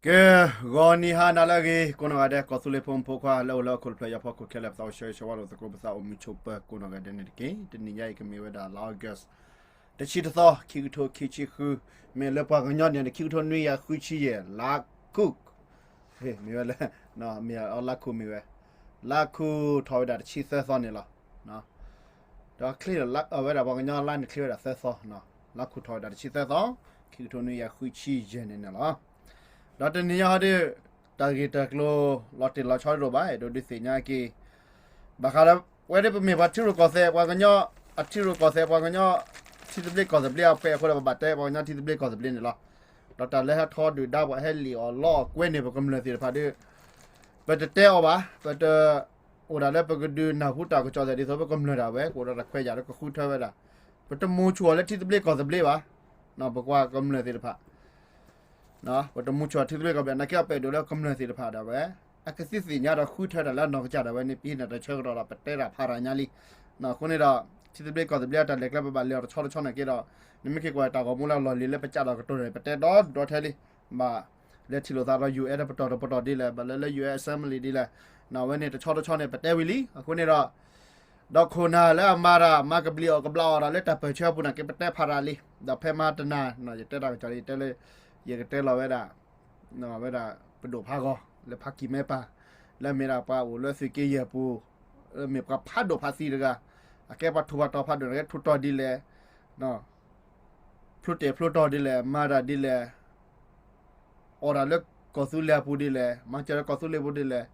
ကဲ, ဂီၤနံၤဟါနၤလၢအဂ့ၤ ကိးနီၢ်ဂၤဒဲး ကီၢ်သူလ့ၤဖိမုၣ်ဖိခွါ လၢအိၣ်လၢဟီၣ်ခိၣ်တဖျၢၣ်ညါဖီခိၣ်ခဲလၢာ် ပသးအိၣ်ဆၢဂ့ၤဆၢဝါလိာ်သကိး ပသးအိၣ်မုာ်ဆိးပၢၤကိးနီၢ်ဂၤဒဲးန့ၣ်တက့ၢ်. တနံၤညါအံၤကမ့ၢ်ဝဲဒၣ်လါ August တဆံတသီ ခံကထိခံဆံဃု, မ့ၢ်လၢပှၤကညီန့ၣ် ခံကထိနွံကယၤဃုဆံယဲၢ် လါခူၣ်, မ့ၢ်ဝဲလၢ မ့ၢ်လါခူၣ်မ့ၢ်ဝဲ, လါခူၣ်ထီၣ်ဝဲဒၣ်တဆံသၢသီန့ၣ်လီၤ. ဒီးချ့ဒီး အဝဲဒၣ်ပှၤကညီလါန့ၣ်ချ့ဝဲဒၣ်သၢသီ, လါခူၣ်ထီၣ်ဝဲဒၣ်တဆံသၢသီ, ခံကထိနွံကယၤဃုဆံယဲၢ်န့ၣ်န့ၣ်လီၤ. ဒီးတနံၤညါဟီဒီး တၢ်ဂ့ၢ်တၢ်ကျိၤလီၤတံၢ်လီၤဆဲးတအိၣ်ဘၣ်, အဲၣ်ဒိးဒုးသ့ၣ်ညါက့ၤ ဘၣ်ဃးဒီး ဝဲဒၣ်ပမ့ၢ်ပှၤထံရူၢ်ကီၢ်သဲး ပှၤကညီ အထံရူၢ်ကီၢ်သဲး ပှၤကညီ ထံသဘျ့ကီၢ်သဘျ့အဖှဲးအဃိဒီး ပဘၣ်တဲပှၤကညီထံသဘျ့ကီၢ်သဘျ့န့ၣ်လီၤ. ဒီးတၢ်လၢဟဲထီဒုၣ်ဒါပှၤဟဲလံၣ်အီၣ်လီအီၣ်ကွဲန့ၢ်ပကမျၢၢ်သ့ၣ်တဖၣ်ဒီး ပတတဲအီၤဘၣ်, ပတ အိၣ်ဒၣ်လၢပကဒုးနၢ်ဟူတၢ်ကစီၣ်သ့ၣ်ဒ်သိးပကမျၢၢ်ဒၣ်ဝဲ ကအိၣ်ဒီးတၢ်ခွဲးယာ်လၢကဃုထၢဝဲဒၣ်, ပတမူဆိၣ်အီၤလၢထံသဘျ့ကီၢ်သဘျ့ဘၣ်, ပကွၢ်ကမျၢၢ်သ့ၣ်တဖၣ် ပတမူဆိၣ်ထံသဘျ့ကီၢ်သဘျ့ နာ်က့အပအဲၣ်ဒိးလၢကမျၢၢ်သ့ၣ်တဖၣ်ဒၣ်ဝဲ အကသ့ၣ်ညါဒီးဃုထၢတၢ်လၢအနီၢ်ကစၢ်ဒၣ်ဝဲန့ၣ် ပဟံးန့ၢ်တၢ်ဆၢကတီၢ်ဒီးပတဲတၢ်ဖးရၤညါလံ. အဃိန့ၣ်ဒီး ထံသဘျ့ကီၢ်သဘျ့အတၢ်လဲၤကျဲပဘၣ်လဲၤအီၤတဆီတဆီန့ၣ်က့ဒီး နမ့ၢ်က့ၤကွၢ်တၢ်ဂီၤမူလၢအလီၢ်လံၤလၢပကးထီၣ်ကတိၤန့ၣ် ပတဲဒီဒူၣ်ဒီထဲလံ. ဘၣ်လဲၤထံၣ်လိာ်သးဒီး ယူၢ်အဲၣ် တပတီၢ်တပတီၢ်ဒ်လဲၣ်, ဘၣ်လဲၤလၢ ယူၢ်အဲၣ် assembly ဒ်လဲၣ်, အဝဲန့ၣ်တဆီတဆီန့ၣ် ပတဲဝံၤလံ. အဃိန့ၣ်ဒီး ဒီးခိၣ်နၢ်လၢအမၤတၢ် မၤကဘျံးအီၣ်ကဘျးအီၣ်ဒီးလၢတၢ်ပၢၢ်ဆၢအပူၤန့ၣ်က့ ပတဲဖးရၤလံ. ဒီးဖဲမဟါတနၤ ယတဲတၢ်ကစီၣ်လံ ယတဲလၢ ယကတဲလီၤဝဲဒၣ် ဝဲဒၣ်ပဒိၣ်ဖးဂီၤ လၢဖးကံၢ်မဲပၢ် လၢမ့ၢ်ဒၣ်ပှၤအိၣ်လၢသုးက့ယဲၢ်ပူၤ လၢမ့ၢ်ပှၤဖးဒိၣ်ဖးသံတဂၤ, အကဲပှၤထူးပှၤတီၤဖးဒိၣ်န့ၣ် ကဲထူးတီၤဒ်လဲၣ်, ဖျိတဲာ်ဖျိတီၤဒ်လဲၣ်, မၤတၢ်ဒ်လဲၣ်, အိၣ်ဒၣ်လၢကီၢ်သူလ့ၤအပူၤဒ်လဲၣ်, မၤစၢၤလၢကီၢ်သူလ့ၤပူၤဒ်လဲၣ်,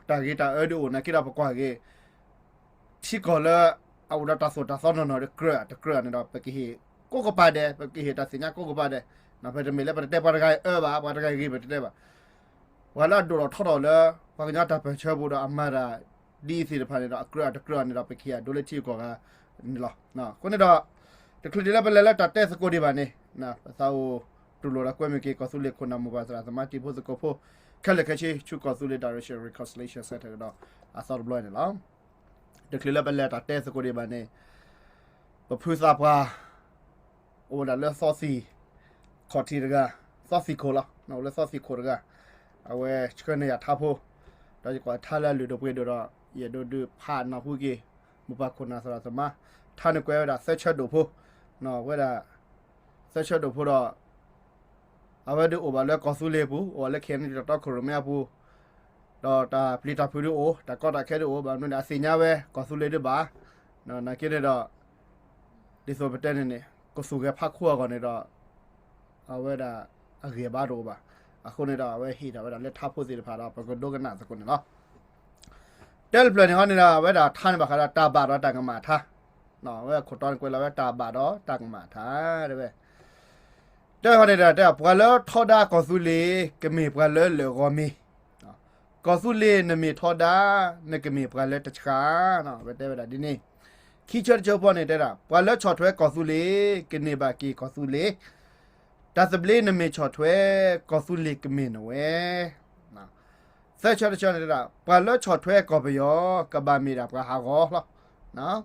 တၢ်ဂ့ၤတၢ်အၢဒ်အိၣ် နာ်က့ဒီးပကွၢ်က့ၤ ထံကီၢ်လၢအအိၣ်ဒီးတၢ်သိၣ်တၢ်သီနီၢ်နီၢ်ဒီး ကြၢးတကြၢးန့ၣ်ဒီး ပကဟ့ၣ်ကိးကပၤဒဲး, ပကဟ့ၣ်တၢ်သ့ၣ်ညါကိးကပၤဒဲး. ပတမ့ၢ်လၢပတတဲပှၤတဂၤအံၤအၢဘၣ်, ပှၤတဂၤအံၤဂ့ၤပတတဲဘၣ်. ပှၤလၢအဒိၣ်ထီၣ်ထီထီၣ်လၢ ပှၤကညီတၢ်ပၢၢ်ဆၢပူၤဒီးအမၤတၢ်ဒ်အံၤသ့ၣ်တဖၣ်န့ၣ်ဒီး အကြၢးတကြၢးန့ၣ်ဒီး ပကဟ့ၣ်အဒိလၢထံကီၢ်ဂၤန့ၣ်လီၤ. အဃိန့ၣ်ဒီး တချုးဒံးလၢပလဲၤလၢတၢ်တဲသကိးဒံးဘၣ်န့ၣ် ပသးအိၣ်တူၢ်လိာ်ဒီးကွဲမုာ်က့ၤ ကီၢ်သူလ့ၤခိၣ်နၢ်မိၢ်ပၢ်သရၣ်သမါတံၤဖိသကိးဖိ ခဲလၢာ်ခဲဆ့ ဆူကီၢ်သူလ့ၤ Direction Reconciliation Centre ကဒီးအသီတဘျီန့ၣ်လီၤ. တချုးလၢပလဲၤတၢ်တဲသကိးဒံးဘၣ်န့ၣ် ပဖုသးပှၢ် အိၣ်ဝဲဒၣ်လၢသီသံၣ်ခီၣ်ထံးတဂၤ, သီသံၣ်ခိၣ်လီၤ, အိၣ်လၢသီသံၣ်ခိၣ်တဂၤ, အဝဲဆှၢန့ၢ်ယၤထါဖိ, ဒီးယကွၢ်ထါလၢအလုၢ်ဒိၣ်ပှ့ၤဒိၣ်ဒီး ယအဲၣ်ဒိးဒုးဖးနၢ်ဟူက့ၤ မိၢ်ပၢ်ခိၣ်နၢ်သရၣ်သမါ, ထါန့ၣ်ကွဲးဝဲဒၣ်သၢဆၢဒိၣ်ဖိ, ဝဲဒၣ် သၢဆၢဒိၣ်ဖိဒီး အဝဲဒုးအိၣ်ဘၣ်လၢကီၢ်သူလ့ၤအပူၤ, အိၣ်ဘၣ်လၢ Canada ဒီးတီခိၣ်ရိၣ်မဲအပူၤ, ဒီးတၢ်ပျံၤတၢ်ဖုးဒုးအိၣ်, တၢ်ကီတၢ်ခဲဒုးအိၣ်, ဘၣ်မနုၤန့ၣ် အသ့ၣ်ညါဝဲ ကီၢ်သူလ့ၤဒုးဘၣ်, နာ်က့န့ၣ်ဒီး ဒ်သိးပတဲန့ၣ်န့ၣ် ကသူၣ်ဂဲၤဖးခိၣ်အဂီၢ်န့ၣ်ဒီး အဝဲဒၣ်အဂ့ၢ်အဘါတအိၣ်ဘၣ်. အဃိန့ၣ်ဒီး အဝဲဟ့ၣ်ထီၣ်ဝဲဒၣ်လၢထါဖိသ့ၣ်တဖၣ်ဒီး ပကဒိကနၣ်သကိးန့ၣ်လီၤ. တဲတဖျၢၣ်န့ၣ်ဟီန့ၣ်ဒီး အဝဲဒၣ်ထါန့ၣ်ဘၣ်ဃးဒီးတၢ်ဘၣ်ဒီးတၢ်ကမၣ်ထါ, အဝဲခိၣ်တီန့ၣ်ကွဲးလီၤဝဲတၢ်ဘၣ်ဒီးတၢ်ကမၣ်ထါ, တဲဝဲ, တဲဟီန့ၣ်ဒီး တဲပှၤလၢထီဒါကီၢ်သူလ့ၤ ကမ့ၢ်ပှၤလၢလၢာ်ဂီၤမ့ၢ် ကီၢ်သူလ့ၤနမ့ၢ်ထီဒါ နကမ့ၢ်ပှၤလၢတဆှး, ပတဲဝဲဒၣ်ဒ်န့ၣ်, ခံဆၢတဆၢဖိန့ၣ်တဲဒၣ် ပှၤလၢဆီၣ်ထွဲကီၢ်သူလ့ၤ ကန့ၢ်ဘၣ်က့ၤကီၢ်သူလ့ၤ, တၢ်သဘျ့နမ့ၢ်ဆီၣ်ထွဲ ကီၢ်သူလ့ၤကမ့ၢ်နဝဲ သၢဆၢတဆၢန့ၣ်တဲဒၣ် ပှၤလၢဆီၣ်ထွဲကီၢ်ပယီၤ ကဘၣ်မ့ၢ်ဒၣ်ပှၤဟးဂီၤလီၤ.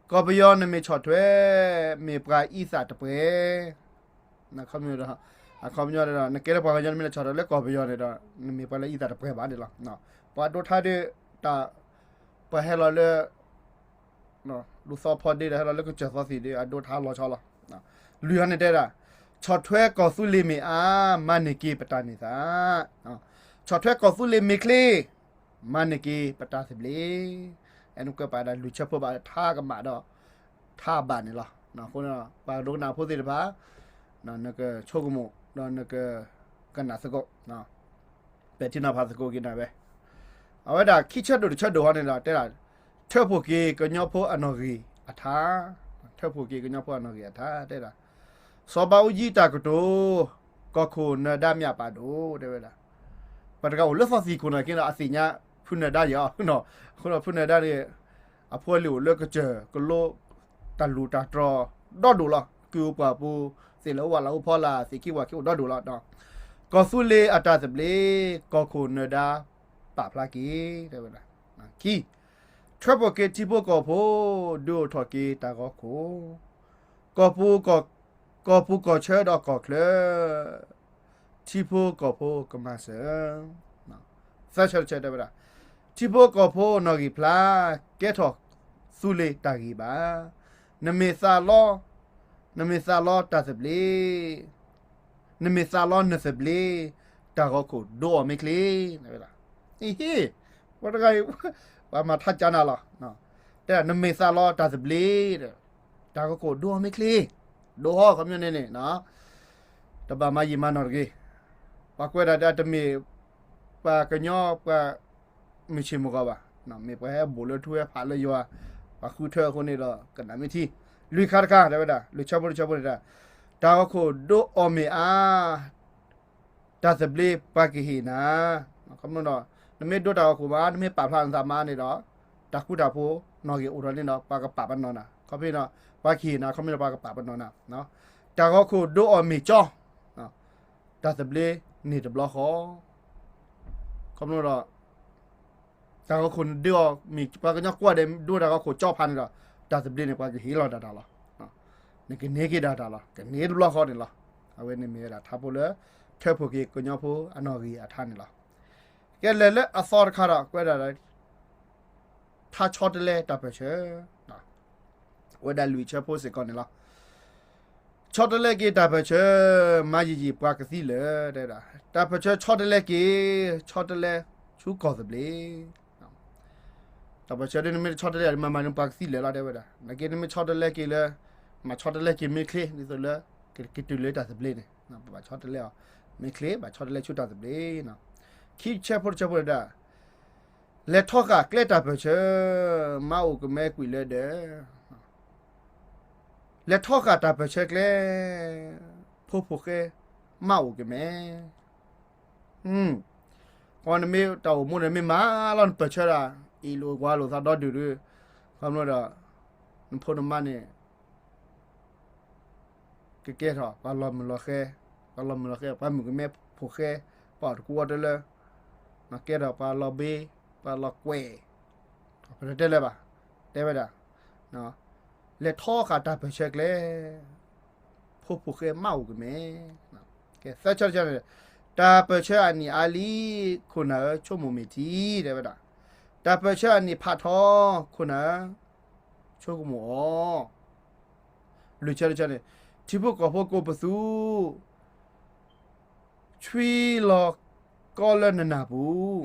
ကီၢ်ပယီၤနမ့ၢ်ဆီၣ်ထွဲ မ့ၢ်ပှၤအံသၣ်တပှဲၤ, အခီပညီဒီး နကဲလၢပှၤကညီနမ့ၢ်လဲၤဆီၣ်ထွဲလၢကီၢ်ပယီၤန့ၣ်ဒီး နမ့ၢ်ပှၤလၢအံသၣ်တပှဲၤဘၣ်န့ၣ်လီၤ. ပှၤဒိးထါဒီး တၢ် ပှၤဟဲလီၤလၢ လူၤသီဖီဒ့ဒီး ဟဲလီၤလၢကစၢၢ်သီသံၣ်ဒီး အဒိးထါလီၤဆီလီၤ. လွံၢ်ဟီန့ၣ်တဲဒၣ် ဆီၣ်ထွဲကီၢ်သူလ့ၤမ့ၢ်အါ မၤန့ၢ်က့ၤပတၢ်န့ၢ်သါ, ဆီၣ်ထွဲကီၢ်သူလ့ၤမ့ၢ်ချ့ မၤန့ၢ်က့ၤပတၢ်သဘျ့, အဲၣ်နကွဲးပာ်ဒၣ်လွံၢ်ဆၢဖိဘၣ်ထါကမၣ်ဒီး ထါဘၣ်န့ၣ်လီၤ. အဃိန့ၣ် ပှၤဒိကနၣ်ဖိသ့ၣ်တဖၣ် နကဆိကမိၣ် ဒီးနက ကနၣ်သကိး ပဲာ်ထံနီၤဖးသကိးက့ၤနၤဝဲ, အဝဲဒၣ်ခံဆၢဒိၣ်တဆၢဒိၣ်ဟီန့ၣ်ဒီး တဲဒၣ် ထၢဖှိၣ်က့ၤကညီဖိအနီၣ်ဂံၢ်အထါ, ထၢဖှိၣ်က့ၤကညီဖိအနီၣ်ဂံၢ်အထါ တဲဒၣ် စီၤဘးအူကၠံတၢ်ကတိၤ ကီၢ်ခိၣ်နၢၤဒါမၠးပာ်ဒိၣ် တဲဝဲဒၣ်, ပှၤတဂၤအိၣ်လၢသီသံၣ်ခိၣ်န့ၣ်က့ဒီး အသ့ၣ်ညါ ဖုနၢၤဒါယီၤ, အဃိဒီးဖုနၢၤဒါန့ၣ် အဖိအလံၤအိၣ်လၢကစၢၢ်ကလိ တၢ်လူၢ်တၢ်တြီၤ ဒီဒိၣ်လီၤ. ကုၢ်အူပှၢ်ပူၤ သ့ၣ်လၢအိၣ်ဝးလၢအိၣ်ဖီလာ် သ့ၣ်ခံဝၣ်ခံအိၣ်ဒီဒိၣ်လီၤ. ကီၢ်သူလ့ၤအတၢ်သဘျ့ ကီၢ်ခိၣ်နၢၤဒါပာ်ဖျါက့ၤ တဲဝဲဒၣ်, ခံ ထၢဖှိၣ်က့ၤထံဖိကီၢ်ဖိ ဒုးအိၣ်ထီၣ်က့ၤတၢ်ဂီၤခိၣ်, ကီၢ်ပူၤကီၢ်ဆၢဒီးကီၢ်ချၢ, ထံဖိကီၢ်ဖိကမၤစၢၤ, သၢဆၢတဆၢတဲဝဲဒၣ်, ထံဖိကီၢ်ဖိနီၣ်ဂံၢ်ဖျါ, ကဲထီၣ်သူလ့ၤတၢ်ဂံၢ်ဘၣ်, နမ့ၢ်သးလီ, နမ့ၢ်သးလီတၢ်သဘျ့, နမ့ၢ်သးလီနသဘျ့, တၢ်ဂီၤခိၣ်ဒိအီၤမ့ၢ်ချ့, ဝဲဒၣ်, ဟ့ၣ်, ပှၤတဂၤအံၤ, ပှၤမၤထါကၠါနၤလီၤ, တဲနမ့ၢ်သးလီတၢ်သဘျ့, တၢ်ဂီၤခိၣ်ဒိအီၤမ့ၢ်ချ့, ဒိဟီခီပညီန့ၣ်န့ၣ် တဘၣ်မၤယံာ်မၤနီၢ်တဂ့ၤ, ပှၤကွဲးဒၣ်ဒ်တမ့ၢ် ပှၤကညီပှၤ မုၢ်ဆ့ၣ်မုၢ်ဂီၤဘၣ်, မ့ၢ်ပှၤဟဲဘူးလၢထူဟဲဖးလၢယွၤ, ပှၤဃုထၢအဃိန့ၣ်ဒီး ကနၣ်မ့ၢ်ထံ, လွံၢ်ခါတခါ တဲဝဲဒၣ် လွံၢ်ဆၢဖိတဆၢဖိန့ၣ်ဒၣ်, တၢ်ဂီၤခိၣ်ဒိအီၤမ့ၢ်အါ တၢ်သဘျ့ပှၤကဟ့ၣ်နၤ, ခီဖျိဒီး နမ့ၢ်ဒိတၢ်ဂီၤခိၣ်မး နမ့ၢ်ပာ်ဖျါနသးမးန့ၣ်ဒီး တၢ်ဃူတၢ်ဖိးနီၣ်ဂံၢ်အိၣ်ထီၣ်န့ၣ်ဒီး ပှၤကပာ်ပနီၣ်နၤ, ခီဖျိဒီး ပှၤကဟ့ၣ်နၤ ခီဖျိဒီးပှၤကပာ်ပနီၣ်နၤ, တၢ်ဂီၤခိၣ်ဒိအီၤမ့ၢ်ကၠီ တၢ်သဘျ့န့ၢ်တဘျီဃီ, ခီဖျိဒီး တၢ်ဂီၤခိၣ်နဒိအီၤ မ့ၢ်ပှၤကညီကွၢ်ဒီး ဒိတၢ်ဂီၤခိၣ်ကၠီဖးန့ၣ်ဒီး တၢ်သဘျ့န့ၣ် ပှၤကဟ့ၣ်လီၤတၢ်တၢ်လီၤ, နကန့ၢ်က့ၤဒၣ်တၢ်လီၤ, ကန့ၢ်တဘျီဃီန့ၣ်လီၤ. အဝဲန့ၣ်မ့ၢ်ဝဲဒၣ်ထါဖိလၢ ထၢဖှိၣ်က့ၤကညီဖိအနီၣ်ဂံၢ်အထါန့ၣ်လီၤ. ကဲလဲၤလၢအသီတခါဒီး ကွဲးဒၣ် ထါဆီတလဲတၢ်ပၢၢ်ဆၢ, ဝဲဒၣ်လွံၢ်ဆၢဖိစ့ၢ်ကီးန့ၣ်လီၤ. ဆီတလဲက့ၤတၢ်ပၢၢ်ဆၢ, မၤယံာ်ယံာ်ပှၤကသံလၢာ် တဲဝဲဒၣ်, တၢ်ပၢၢ်ဆၢဆီတလဲက့ၤ, ဆီတလဲဆူကီၢ်သဘျ့, တၢ်ပၢၢ်ဆၢဒ်နမ့ၢ်တဆီတလဲ မၤမၤန့ၣ်ပှၤကသံလၢာ်လီၤ တဲဝဲဒၣ်, နာ်က့နမ့ၢ်ဆီတလဲက့ၤလၢ မၤဆီတလဲက့ၤမ့ၢ်ချ့ ဒ်သိးလၢ ကတုၤလၢတၢ်သဘျ့န့ၣ် ဘၣ်ဆီတလဲအီၤ, မ့ၢ်ချ့ ဘၣ်ဆီတလဲဆူတၢ်သဘျ့, ခံဆၢဖိတဆၢဖိန့ၣ်ဒၣ် လဲၤထီဃာ်ကျဲတၢ်ပၢၢ်ဆၢ, မၤအိၣ်ကမဲကွံာ်လၢဒၢး, လဲၤထီဃာ်တၢ်ပၢၢ်ဆၢကျဲ, ဖိဖိဃဲမၤအိၣ်ကမဲ, နမ့ၢ်တၢ်အိၣ်မူန့ၣ် မ့ၢ်မၤလီၤနပၢၢ်ဆၢဒၣ် အ့ၣ်လိာ်ကွၢ်လိာ်သးဒီဒူၣ်ဒီး, ခီဖျိဒီး နဖိနမါန့ၣ် ကကဲထီၣ်ပှၤလီၤမုၢ်လီၤဃဲ, ပှၤလီၤမုၢ်လီၤဃဲ ပှၤမုၣ်ကမဲဖိဃဲ, ပှၤအီၣ်တကူအီတလၢ, ကဲထီၣ်ပှၤလီၤဘှံး, ပှၤလီၤကွဲး, ပတတဲလၢၤဘၣ်, တဲဝဲဒၣ်, လဲၤထီဃာ်တၢ်ပၢၢ်ဆၢကျဲ, ဖိဖိဃဲမၤအိၣ်ကမဲ, သၢဆၢတဆၢန့ၣ်, တၢ်ပၢၢ်ဆၢအနံၣ်အါလံ, ခိၣ်နၢ်ဧၢ ဆိကမိၣ်မ့ၢ်ထံ တဲဝဲဒၣ်, တၢ်ပၢၢ်ဆၢအနံၣ်ဖးထီ, ခိၣ်နၢ်ဧၢ ဆိကမိၣ်အီၤ, လွံၢ်ဆၢတဆၢန့ၣ်, ထံဖိကီၢ်ဖိကိးပသူ ဆွံလီၤကီလၢနနၢ်ပူ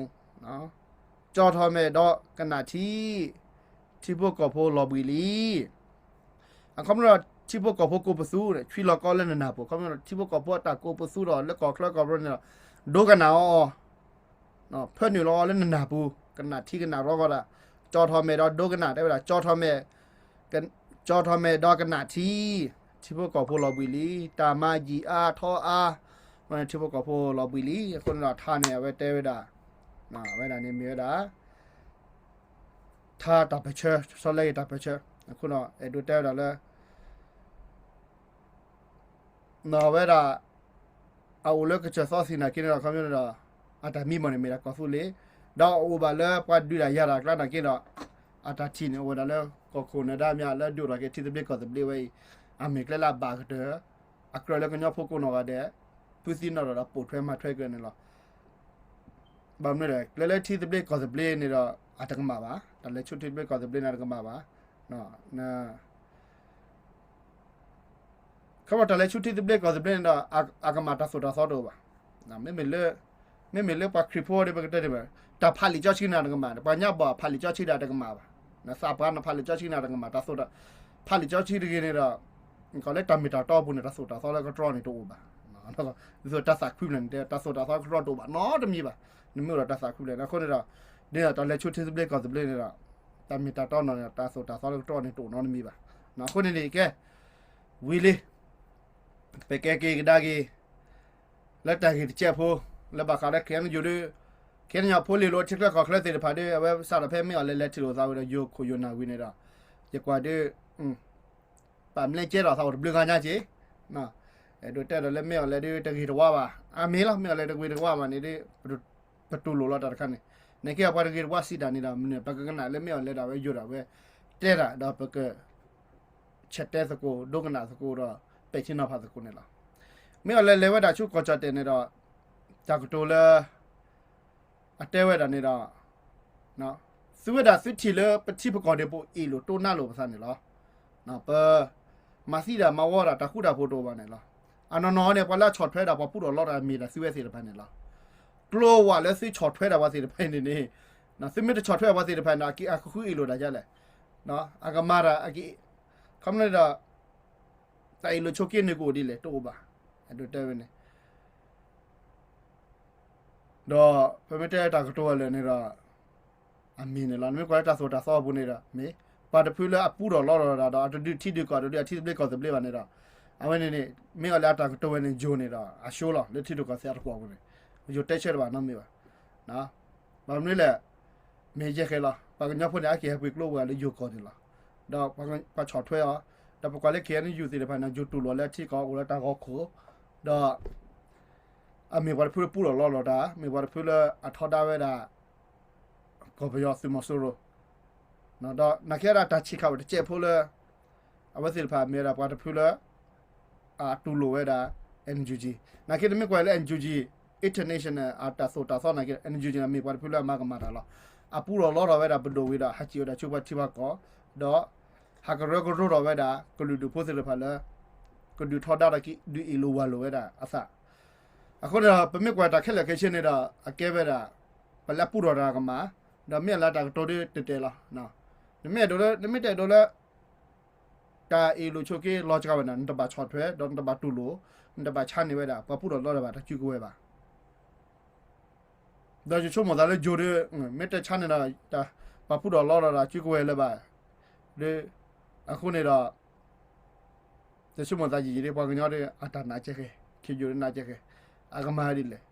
ၤ, ကၠီထီၣ်မဲာ်ဒီးကနၣ်ထံ, ထံဖိကီၢ်ဖိလီၤဘှံးလံ. အခီပညီဒီး ထံဖိကီၢ်ဖိကိးပသူန့ၣ် ဆွံလီၤကီလၢနနၢ်ပူၤ, အခီပညီဒီး ထံဖိကီၢ်ဖိအတၢ်ကိးပသူဒီးလၢကီၢ်ချၢကီၢ်ပူၤန့ၣ်ဒီး ဒိကနၣ်အီၤ ဖၢနုာ်လီၤအီၤလၢနနၢ်ပူၤ, ကနၣ်ထံကနၣ်ရီဂီၢ်ဒၣ်, ကၠီထီၣ်မဲာ်ဒီးဒိကနၣ် တဲဝဲဒၣ်, ကၠီထီၣ်မဲာ်, ကၠီထီၣ်မဲာ်ဒီးကနၣ်ထံ, ထံဖိကီၢ်ဖိလီၤဘှံးလံ, တၢ်မၤယံာ်အါထီအါ, ထံဖိကီၢ်ဖိလီၤဘှံးလံ. အဃိန့ၣ်ဒီးထါန့ၣ် အဝဲတဲဝဲဒၣ်, ဝဲဒၣ်န့ၣ်မ့ၢ်ဝဲဒၣ် ထါတၢ်ပၢၢ်ဆၢ, ဆီတလဲက့ၤတၢ်ပၢၢ်ဆၢ, အဃိဒီး အဲၣ်ဒိးတဲဝဲဒၣ်လၢ ဝဲဒၣ် အအိၣ်လၢကစၢၢ်သီသံၣ်နာ်က့န့ၣ်ဒီး ခီပညီန့ၣ်ဒီး အတၢ်မံမီၢ်န့ၣ်မ့ၢ်ဒၣ်ကီၢ်သူလ့ၤ, ဒီးအအိၣ်ဘၣ်လၢပှၤဒုးတၢ်ယၤတၢ်အကျါနာ်က့ဒီး အတၢ်ထံၣ်န့ၣ် အိၣ်ဝဲဒၣ်လၢကီၢ်ခိၣ်နၢၤဒါမ့ၢ်လၢအဒုးအိၣ်ထီၣ်က့ၤထံသဘျ့ကီၢ်သဘျ့ဝဲအံၤ, အမ့ၢ်ကျဲလၢအဘၣ်ကတၢၢ် အကြၢးလၢကညီဖိကိးနီၢ်ဂၤဒဲး ဖုသံနီၣ်ထီၣ်ဒီးပိာ်ထွဲမၤထွဲက့ၤန့ၣ်လီၤ. ဘၣ်မနုၤလဲၣ် ကျဲလၢထံသဘျ့ကီၢ်သဘျ့န့ၣ်ဒီး အတကမၣ်ဘၣ်, တၢ်လဲၤဆူထံသဘျ့ကီၢ်သဘျ့န့ၣ် အတကမၣ်ဘၣ်. ခီဖျိတၢ်လဲၤဆူထံသဘျ့ကီၢ်သဘျ့န့ၣ်ဒီး အကမၣ်တၢ်သိၣ်တၢ်သီတအိၣ်ဘၣ်. မ့မ့ၢ်လၢ, မ့မ့ၢ်လၢပှၤခရံာ်ဖိဒီး ပကတဲတ့ၢ်ဘၣ်, တၢ်ဖးလံာ်စီဆှံန့ၣ်တကမၣ်, ပှၤညါဘၣ်ဖးလံာ်စီဆှံဒၣ်တကမၣ်ဘၣ်. သးပှၢ်န့ၣ်ဖးလံာ်စီဆှံန့ၣ်တကမၣ်, တၢ်သိၣ်တၢ်, ဖးလံာ်စီဆှံတဂ့ၤန့ၣ်ဒီး ကီးလၢတၢ်မ့ၢ်တၢ်တီအပူၤန့ၣ် တၢ်သိၣ်တၢ်သီလၢကတြီန့ၣ်တအိၣ်ဘၣ်. ဒ်သိးတၢ်သးခုဖျၢၣ်န့ၣ် တၢ်သိၣ်တၢ်သီကတြီတအိၣ်ဘၣ်နီတမံၤဘၣ်. နမ့ၢ်အိၣ်ဒီးတၢ်သးခုဖျၢၣ်န့ၣ် အဃိန့ၣ်ဒီး ဒ်သိးတၢ်လဲၤဆူထံသဘျ့ကီၢ်သဘျ့န့ၣ်ဒီး တၢ်မ့ၢ်တၢ်တီနီၢ်န့ၣ် တၢ်သိၣ်တၢ်သီလၢကတြီန့ၣ်တအိၣ်နီတမံၤဘၣ်. အဃိန့ၣ်န့ၣ် ကဲ ဝံၤလံ ပကဲက့ၤကဒါက့ၤ လၢတၢ်ဂ့ၢ်တစဲးဖိ လၢဘၣ်ဃးလၢ ခ့ၣ်အဲၣ်ယူၣ် ဒီး ခ့ၣ်အဲၣ်ယူၣ်ဖိလံၤလိာ်ထံချၢကီၢ်ချၢသ့ၣ်တဖၣ်ဒီး အဝဲစးထီၣ်ဖဲမ့ၢ်အီၤလဲၤလဲၤထံၣ်လိာ်သးဝံၤဒီး ယိာ်ခိၣ်ယိာ်နၢ်ဝံၤန့ၣ်ဒီး ယကွၢ်ဒီး ပာ်မလဲကဲထီၣ်သးအိၣ်တဘျုးဂၤညါက့ၤ, အဲၣ်ဒိးတဲဒီးလၢမ့ၢ်အီၤလဲၤဒီးတဂ့ၤတဝါဘၣ်, အါမ့ၢ်လီၤ မ့ၢ်အီၤလဲၤတဂ့ၤတဝါဘၣ်န့ၣ်ဒီး ပတူၢ်လိာ်လီၤတၢ်တခါန့ၣ်, နကဲပှၤတဂ့ၤတဝါစံးတၢ်န့ၣ်ဒီး မနုၤ ပကကနၣ်လၢမ့ၢ်အီၤလဲၤဒၣ်ဝဲယိာ်ဒၣ်ဝဲ တဲတၢ်ဒီးပက ဆဲးတဲသကိး ဒိကနၣ်သကိးဒီး ပဲာ်ထံနီၤဖးသကိးန့ၣ်လီၤ. မ့ၢ်အီၤလဲၤလဲၤဝဲဒၣ်ဆူကီၢ်ကၠီၣ်တဲၣ်န့ၣ်ဒီး တၢ်ကတိၤလၢ အတဲဝဲဒၣ်န့ၣ်ဒီး သုဝဲဒၣ်သုထံၣ်လၢပထံပကီၢ်န့ၣ် ပအ့ၣ်လိာ်တိၢ်နါလိာ်ပသးန့ၣ်လီၤ. ပ မၤသံဒၣ်မၤဝီဒၣ်တၢ်ဃူတၢ်ဖိးတအိၣ်ဘၣ်န့ၣ်လီၤ. အနီၢ်နီၢ်န့ၣ် ပှၤလၢအဆီၣ်ထွဲဒၣ်ပှၤပူထီၣ်လီထီၣ်မ့ၢ်ဒၣ်သုဝဲသ့ၣ်တဖၣ်န့ၣ်လီၤ. ကျိဝဲလၢသုဆီၣ်ထွဲဒၣ်ပှၤသ့ၣ်တဖၣ်န့ၣ်န့ၣ် သုမ့ၢ်တဆီၣ်ထွဲပှၤသ့ၣ်တဖၣ်န့ၣ် အကဃုအ့ၣ်လိာ်တၢ်ဒ်လဲၣ်. အကမၤတၢ် ခီမ့ၢ်န့ၣ်ဒီး တၢ်အ့ၣ်လိာ်ဆိးက့န့ၣ်ကအိၣ်ဒ်လဲၣ် တအိၣ်ဘၣ်. အဲၣ်ဒိးတဲဝဲန့ၣ် ဒီးပမ့ၢ်တဲတၢ်ကတိၤဝဲလၢာ်န့ၣ်ဒီး အမ့ၢ်န့ၣ်လီၤ. နမ့ၢ်ကွၢ်လၢတၢ်သိၣ်တၢ်သီအပူၤန့ၣ်ဒီး မ့ၢ်ပှၤတဖုလၢအပူထီၣ်လီထီၣ်ဒၣ်ဒီး အတဒုးထံဒုးကီၢ် တဒုးအထံသဘျ့ကီၢ်သဘျ့ဘၣ်န့ၣ်ဒီး အဝဲန့ၣ်န့ၣ် မ့ၢ်အီၤလၢအတၢ်ကတိၤဝဲန့ၣ် ယိၤန့ၣ်ဒီး အဆိလီၤ လၢထံဒုးကီၢ်သဲးအတကွီၢ်ပူၤန့ၣ် ယိၤတဲဆၢတဘၣ်နီတမံၤဘၣ်. ဘၣ်မနုၤလဲၣ် မ့ၢ်ယဲၢ်ဃဲလီၤ ပှၤကညီဖိန့ၣ် အက့ၤဟဲပှ့ၤကျိဝဲလၢယိၤကီၢ်န့ၣ်လီၤ. ဒီးပှၤဆီၣ်ထွဲအီၤ ဒီးပကွၢ်လၢ KNU သ့ၣ်တဖၣ်န့ၣ် ယိၤတူၢ်လိာ်လၢအထံကီၢ်အိၣ်လၢတၢ်ဂီၤခိၣ် ဒီး အမ့ၢ်ပှၤတဖုလၢပူထီၣ်လီထီၣ်တၢ် မ့ၢ်ပှၤတဖုလၢအထီဒါဝဲဒၣ် ကီၢ်ပယီၤသုးမီၤစိရိၤ ဒီးနာ်က့ဒီးတၢ်ဆံးခးဝဲတစဲးဖိလၢ အဝဲသ့ၣ်တဖၣ်မ့ၢ်ဝဲဒၣ်ပှၤတဖုလၢ အတူၢ်လိာ်ဝဲဒၣ် NUG နာ်က့နမ့ၢ်ကွၢ်လၢ NUG international အတၢ်သိၣ်တၢ်သီနာ်က့ NUG န့ၣ် မ့ၢ်ပှၤတဖုလၢအမၤကမၣ်တၢ်လီၤ. အပူထီၣ်လီထီၣ်ဝဲဒၣ်ပဒိၣ်ဝံၤဒီး ဟးစံၣ်ဝဲဒၣ်ဆူပှၤထံပှၤကီၢ် ဒီး ဟးကရၢကရိထီၣ်ဝဲဒၣ် ကလုာ်ဒူၣ်ဖိသ့ၣ်တဖၣ်လၢ ကဒုးထီဒါဒီးကဒုးအ့ၣ်လိာ်ဝၤလိာ်ဝဲဒၣ်အသး အဃိန့ၣ်ဒီး ပမ့ၢ်ကွၢ်တၢ်ခဲလၢာ်ခဲဆ့န့ၣ်ဒီး အကဲဝဲဒၣ် ပှၤလၢအပူထီၣ်တၢ်ကမၣ် ဒီးမ့ၢ်အလၢတၢ်ကတိၤဒ်တဲတဲလီၤ. နမ့ၢ်အဲၣ်ဒိးလၢ နမ့ၢ်တအဲၣ်ဒိးလၢ တၢ်အ့ၣ်လိာ်ဆိးက့လီၤစှၤဝဲန့ၣ် နတဘၣ်ဆီၣ်ထွဲ ဒီးနတဘၣ်တူၢ်လိာ် နတဘၣ်ဆါန့ၢ်ဝဲဒၣ် ပှၤပူထီၣ်လီထီၣ်ဘၣ်တၢ်စုကဝဲၤဘၣ်. ဒီးယဆိကမိၣ်သးလၢယိၤဒီး မ့ၢ်တဲဆါန့ၣ်ဒီး ပှၤပူထီၣ်လီထီၣ်တၢ်စုကဝဲၤလၢၤဘၣ်. ဒီး အဃိန့ၣ်ဒီး ယဆိကမိၣ်သးယံာ်ယံာ်ဒီး ပှၤကညီဒီး အတၢ်နာ်ကဲဃဲ ခ့ယိၤဒီးနာ်ကဲဃဲ အကမၤဒ်လဲၣ်.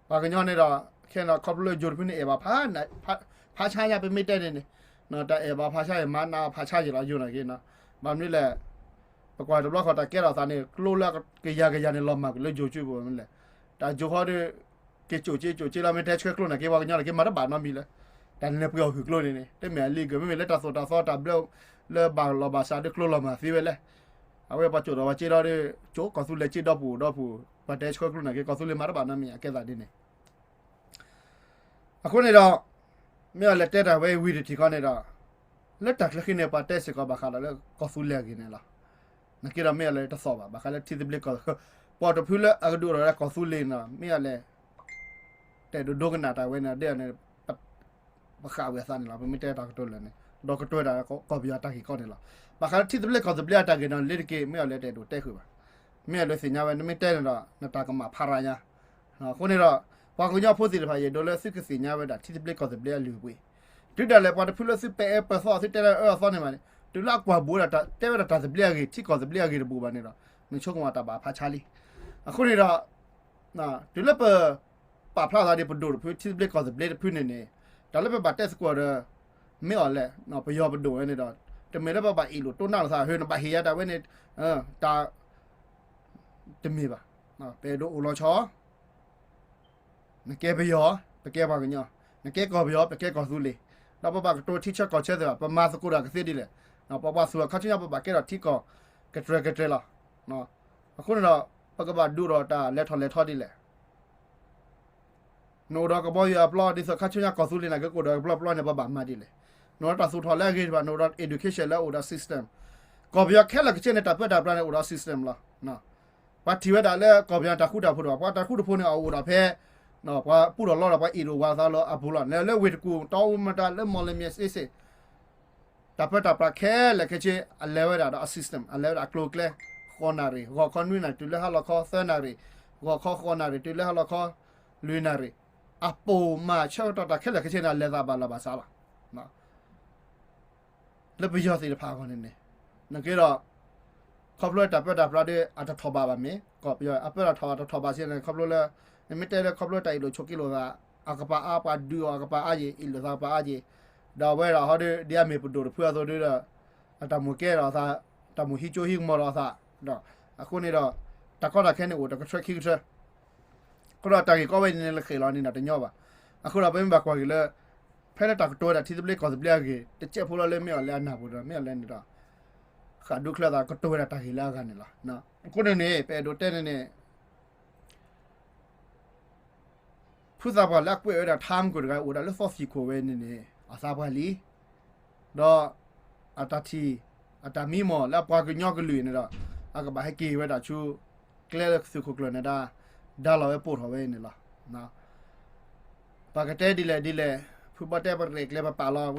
ပှၤကညီန့ၣ်ဒီး ခဲန့ၣ်ဒီး ခီဖျိလၢယိၤတဖုန့ၣ် အဲၣ်ဘၣ်ဖး ဖးဆါညါ ပမ့ၢ်တဲန့ၣ်န့ၣ် တၢ်အဲၣ်ဘၣ်ဖးဆါအံၤ မၤနးဖးဆါယံာ်လီၤယိၤနာ်က့နီၤ. ဘၣ်မနုၤလဲၣ် ပကွၢ်တဘျီဃီတၢ်ကဲထီၣ်သးန့ၣ် ကျိလၢကယၤကယၤန့ၣ် လီၤမၢ်ကွံာ်လၢယိၤစုပူၤမနုၤလဲၣ်. တၢ်ယိၤဟီဒီး က့ၤကိးက့ၤကိးက့ၤလီၤ မ့ၢ်တဲဆှၢကျိနာ်က့ ပှၤကညီနာ်က့ မၤတဘၣ်နီတမံၤလၢ တၢ်လဲၤပှ့ၤအီၣ်ဟုၣ်ကျိန့ၣ်န့ၣ် တမ့ၢ်အလံာ်ကွံာ် မ့မ့ၢ်လၢတၢ်သိၣ်တၢ်သီတၢ်ဘျၢ လၢဘၣ်လီၤဘၣ်စးဒီးကျိလီၤမၢ်သ့ဝဲလဲၣ်. အဝဲပှၤကိးဒီးပှၤက့ဒီးဒီး ကိးကီၢ်သူလ့ၤက့ဒီပုၢ်ဒီပုၢ် ပှၤတဲဆှၢကျိနာ်က့ ကီၢ်သူလ့ၤမၤတဘၣ်နီတမံၤ အကဲသးဒ်န့ၣ် အဃိန့ၣ်ဒီး မ့ၢ်အီၤလဲၤတဲတၢ်ဝဲဝံၤတထံၣ်ဃီန့ၣ်ဒီး လၢတၢ်ချၢဃီန့ၣ် ပှၤတဲစ့ၢ်ကီးဘၣ်ဃးဒီးလၢကီၢ်သူလ့ၤအဂ့ၢ်န့ၣ်လီၤ. နာ်က့ဒီးမ့ၢ်အီၤလဲၤတသီၣ်ဘၣ် ဘၣ်ဃးလၢထံသဘျ့ကီၢ် ပှၤတဖုလၢအကဒုးအိၣ်ထီၣ်လၢကီၢ်သူလ့ၤန့ၣ်ဒီး မ့ၢ်အီၤလဲၤ တဲဒိးဒိကနၣ်တၢ်ဝဲန့ၣ်ဒီး ပဃာ်ဝဲအသးန့ၣ်လီၤ. ပမ့ၢ်တဲတၢ်ကတိၤလၢာ်န့ၣ် ဒီးကတိၤဝဲဒၣ်ကီၢ်ပယီၤတၢ်ဂ့ၢ်ကီန့ၣ်လီၤ. ဘၣ်ဃးလၢထံသဘျ့ကီၢ်သဘျ့အတၢ်ဂ့ၢ်ဒီး လ့ၤတက့ၢ် မ့ၢ်အီၤလဲၤတအဲၣ်ဒိးတဲဃုာ်ဘၣ်. မ့ၢ်အီၤလဲၤသ့ၣ်ညါဝဲ နမ့ၢ်တဲန့ၣ်ဒီး နတၢ်ကမၣ်ဖးရၤညါ. အဃိန့ၣ်ဒီး ပှၤကညီဖိသ့ၣ်တဖၣ် ယအဲၣ်ဒိးလၢသုကသ့ၣ်ညါဝဲဒၣ် ထံသဘျ့ကီၢ်သဘျ့အလုၢ်အပှ့ၤ တုၤဒၣ်လဲာ်ပှၤတဖုလၢသုပဲာ်အၢပၢၢ်သီ သုတဲလၢအၢအသီန့ၣ်မးန့ၣ် တုၤလၢအကွၢ်ဘူးဝဲဒၣ် တဲဝဲဒၣ်တၢ်သဘျ့အဂ့ၢ် ထံကီၢ်သဘျ့အဂ့ၢ်တဘူးဘၣ်န့ၣ်ဒီး နဆိကမိၣ်တၢ်ဘၣ်ဖးဆါလံ. အဃိန့ၣ်ဒီး တုၤလၢပ ပာ်ဖျါသးဒ်ပဒိၣ်တဖု ထံသဘျ့ကီၢ်သဘျ့တဖုန့ၣ်န့ၣ် တၢ်လၢပဘၣ်တဲသကိးဒီး မ့ၢ်အီၤလဲၣ် ပယီၤပဒိၣ်ဝဲန့ၣ်ဒီး တမ့ၢ်လၢပဘၣ်အ့ၣ်လိာ်တိၢ်နါလိာ်သး ဟၢ နဘၣ်ဟ့ၣ်ယၤတၢ်ဝဲန့ၣ် တၢ် တမ့ၢ်ဘၣ်. ပအဲၣ်ဒိးအိၣ်လီၤဆီ နကဲပယီၤ ပကဲပှၤကညီ, နကဲကီၢ်ပယီၤ ပကဲကီၢ်သူလ့ၤ, ဒီးပဘၣ်ကတိၤထံဆၢကီၢ်ဆၢသ့ဘၣ်, ပမၤသကိးတၢ်ကသ့ဒ်လဲၣ်. ပပှၤသူၣ်အခါဆူညါ ပဘၣ်ကဲထီၣ်ထံကီၢ်ကတြဲၤကတြဲၤလီၤ. အဃိန့ၣ်ဒီး ပကဘၣ်ဒုးဒီးတၢ်လဲၤထီၣ်လဲၤထီဒ်လဲၣ်. နအိၣ်ဒီးကဘီယူၤအပျီ ဒ်သိးခါဆူညါကီၢ်သူလ့ၤနာ်က့ ကအိၣ်ဒီးကဘီပျီန့ၣ် ပဘၣ်မၤဒ်လဲၣ်. နအိၣ်ဒီးတၢ်သူၣ်ထီၣ်လၢအဂ့ၤတဖၣ်, နအိၣ်ဒီး education လၢအအိၣ်ဒီး system. ကီၢ်ပယီၤခဲလၢာ်ခဲဆ့န့ၣ် တၢ်ပၢတၢ်ပြးန့ၣ် အိၣ်ဒီး system လီၤ. ပှၤထံၣ်ဝဲဒၣ်လၢကီၢ်ပယီၤတၢ်ဃူတၢ်ဖိးတဖၣ်, ပှၤတၢ်ဃူတၢ်ဖိးန့ၣ် အအိၣ်ဒီးဖဲ ပှၤပူထီၣ်လီထီၣ် ပှၤအ့ၣ်လိာ်ဝၤသးလီၤအပူၤလီၤ. လၢလၢဝ့ၢ်တကူၣ် တီအူမတၤ လၢမီၢ်လမၠဲၣ်စ့စ့ တၢ်ပၢတၢ်ပြးခဲလၢာ်ခဲဆ့ အလဲၤဝဲဒၣ်ဒီးအ system, အလဲၤဝဲဒၣ်အကျိၤအကျဲ, ဃိးနၣ်ရံၣ်, ဂီၤခီနွံနၣ်ရံၣ် တုၤလၢဟါလီၤခီသၢနၣ်ရံၣ်, ဂီၤခီဃိးနၣ်ရံၣ် တုၤလၢဟါလီၤခီလွံၢ်နၣ်ရံၣ်, အပိာ်မၤဆၢကတီၢ်တၢ်ခဲလၢာ်ခဲဆ့န့ၣ် အလဲၤသးဘၣ်လီၤဘၣ်စးလီၤ. လၢပယီၤသ့ၣ်တဖၣ်အဂီၢ်န့ၣ်န့ၣ်, နက့ဒီး ခီဖျိတၢ်ပၢတၢ်ပြးဒီး အတထီၣ်ဘးဘၣ်မ့ၢ် ကီၢ်ပယီၤ အပၢတၢ်ထီၣ်အတထီၣ်ဘးစ့ၢ်န့ၣ် ခီဖျိလၢ နမ့ၢ်တဲလၢခီဖျိတၢ်အ့ၣ်လိာ်ဆိးက့လိာ်သး အကပၤအါ ပှၤဒုးအီၤအကပၤအါယံၤ အ့ၣ်လိာ်သးကပၤအါယံၤ, ဒီးအဝဲဒၣ်ဟီဒီး ဒ်အမ့ၢ်ပဒိၣ်တဖုအသိးဒီး အတၢ်မိၣ်ကဲထီၣ်အသး, တၢ်မိၣ်ဟံးကၠိဟံးကမီၤဒီးအသး, အဃိန့ၣ်ဒီး တၢ်ကီတၢ်ခဲန့ၣ်အိၣ်တကထြၢခံကထြၢ အဃိဒီးတၢ်ဂ့ၢ်ကီဝဲန့ၣ်န့ၣ် လၢဃဲးလီၤန့ၣ်ဒီးတညီဘၣ်. အဃိဒီးပမ့ၢ်ဘၣ်ကွၢ်က့ၤလၢ ဖဲလၢတၢ်ကတိၤဝဲဒၣ်ထံသဘျ့ကီၢ်သဘျ့အဂ့ၢ် တစဲးဖိလီၤလၢမ့ၢ်အီၤလၢအနၢ်ပူၤဒီး မ့ၢ်အီၤလၢန့ၣ်ဒီး ဃၣ်ဒူချၢသးကတိၤဝဲဒၣ်တၢ်ဂ့ၢ်လၢအဂၤန့ၣ်လီၤ. အဃိန့ၣ်န့ၣ် ပအဲၣ်ဒိးတဲန့ၣ်န့ၣ် ပ ဖုသးပှၢ်လၢအကွဲးဝဲဒၣ်ထါမုၢ်ကိၣ်တဂၤအိၣ်ဒၣ်လၢသီသံၣ်ခိၣ်ဝဲန့ၣ်န့ၣ် အသးပှၢ်လံ. ဒီးအတၢ်ထံၣ် အတၢ်မံမီၢ်လၢအပှၤကညီကလုာ်န့ၣ်ဒီး အကဘၣ်ဟဲက့ၤဝဲဒၣ်ဆူ ကျဲလၢသုးခိၣ်ကျၢၢ်န့ၣ်ဒၣ် ဒါလီၤဝဲပိာ်ထီၣ်ဝဲန့ၣ်လီၤ. ပကတဲဒ်လဲၣ်ဒ်လဲၣ် ဖုဘီတဲပရဲၣ်ကျဲၤပပာ်လီၤဝံၤ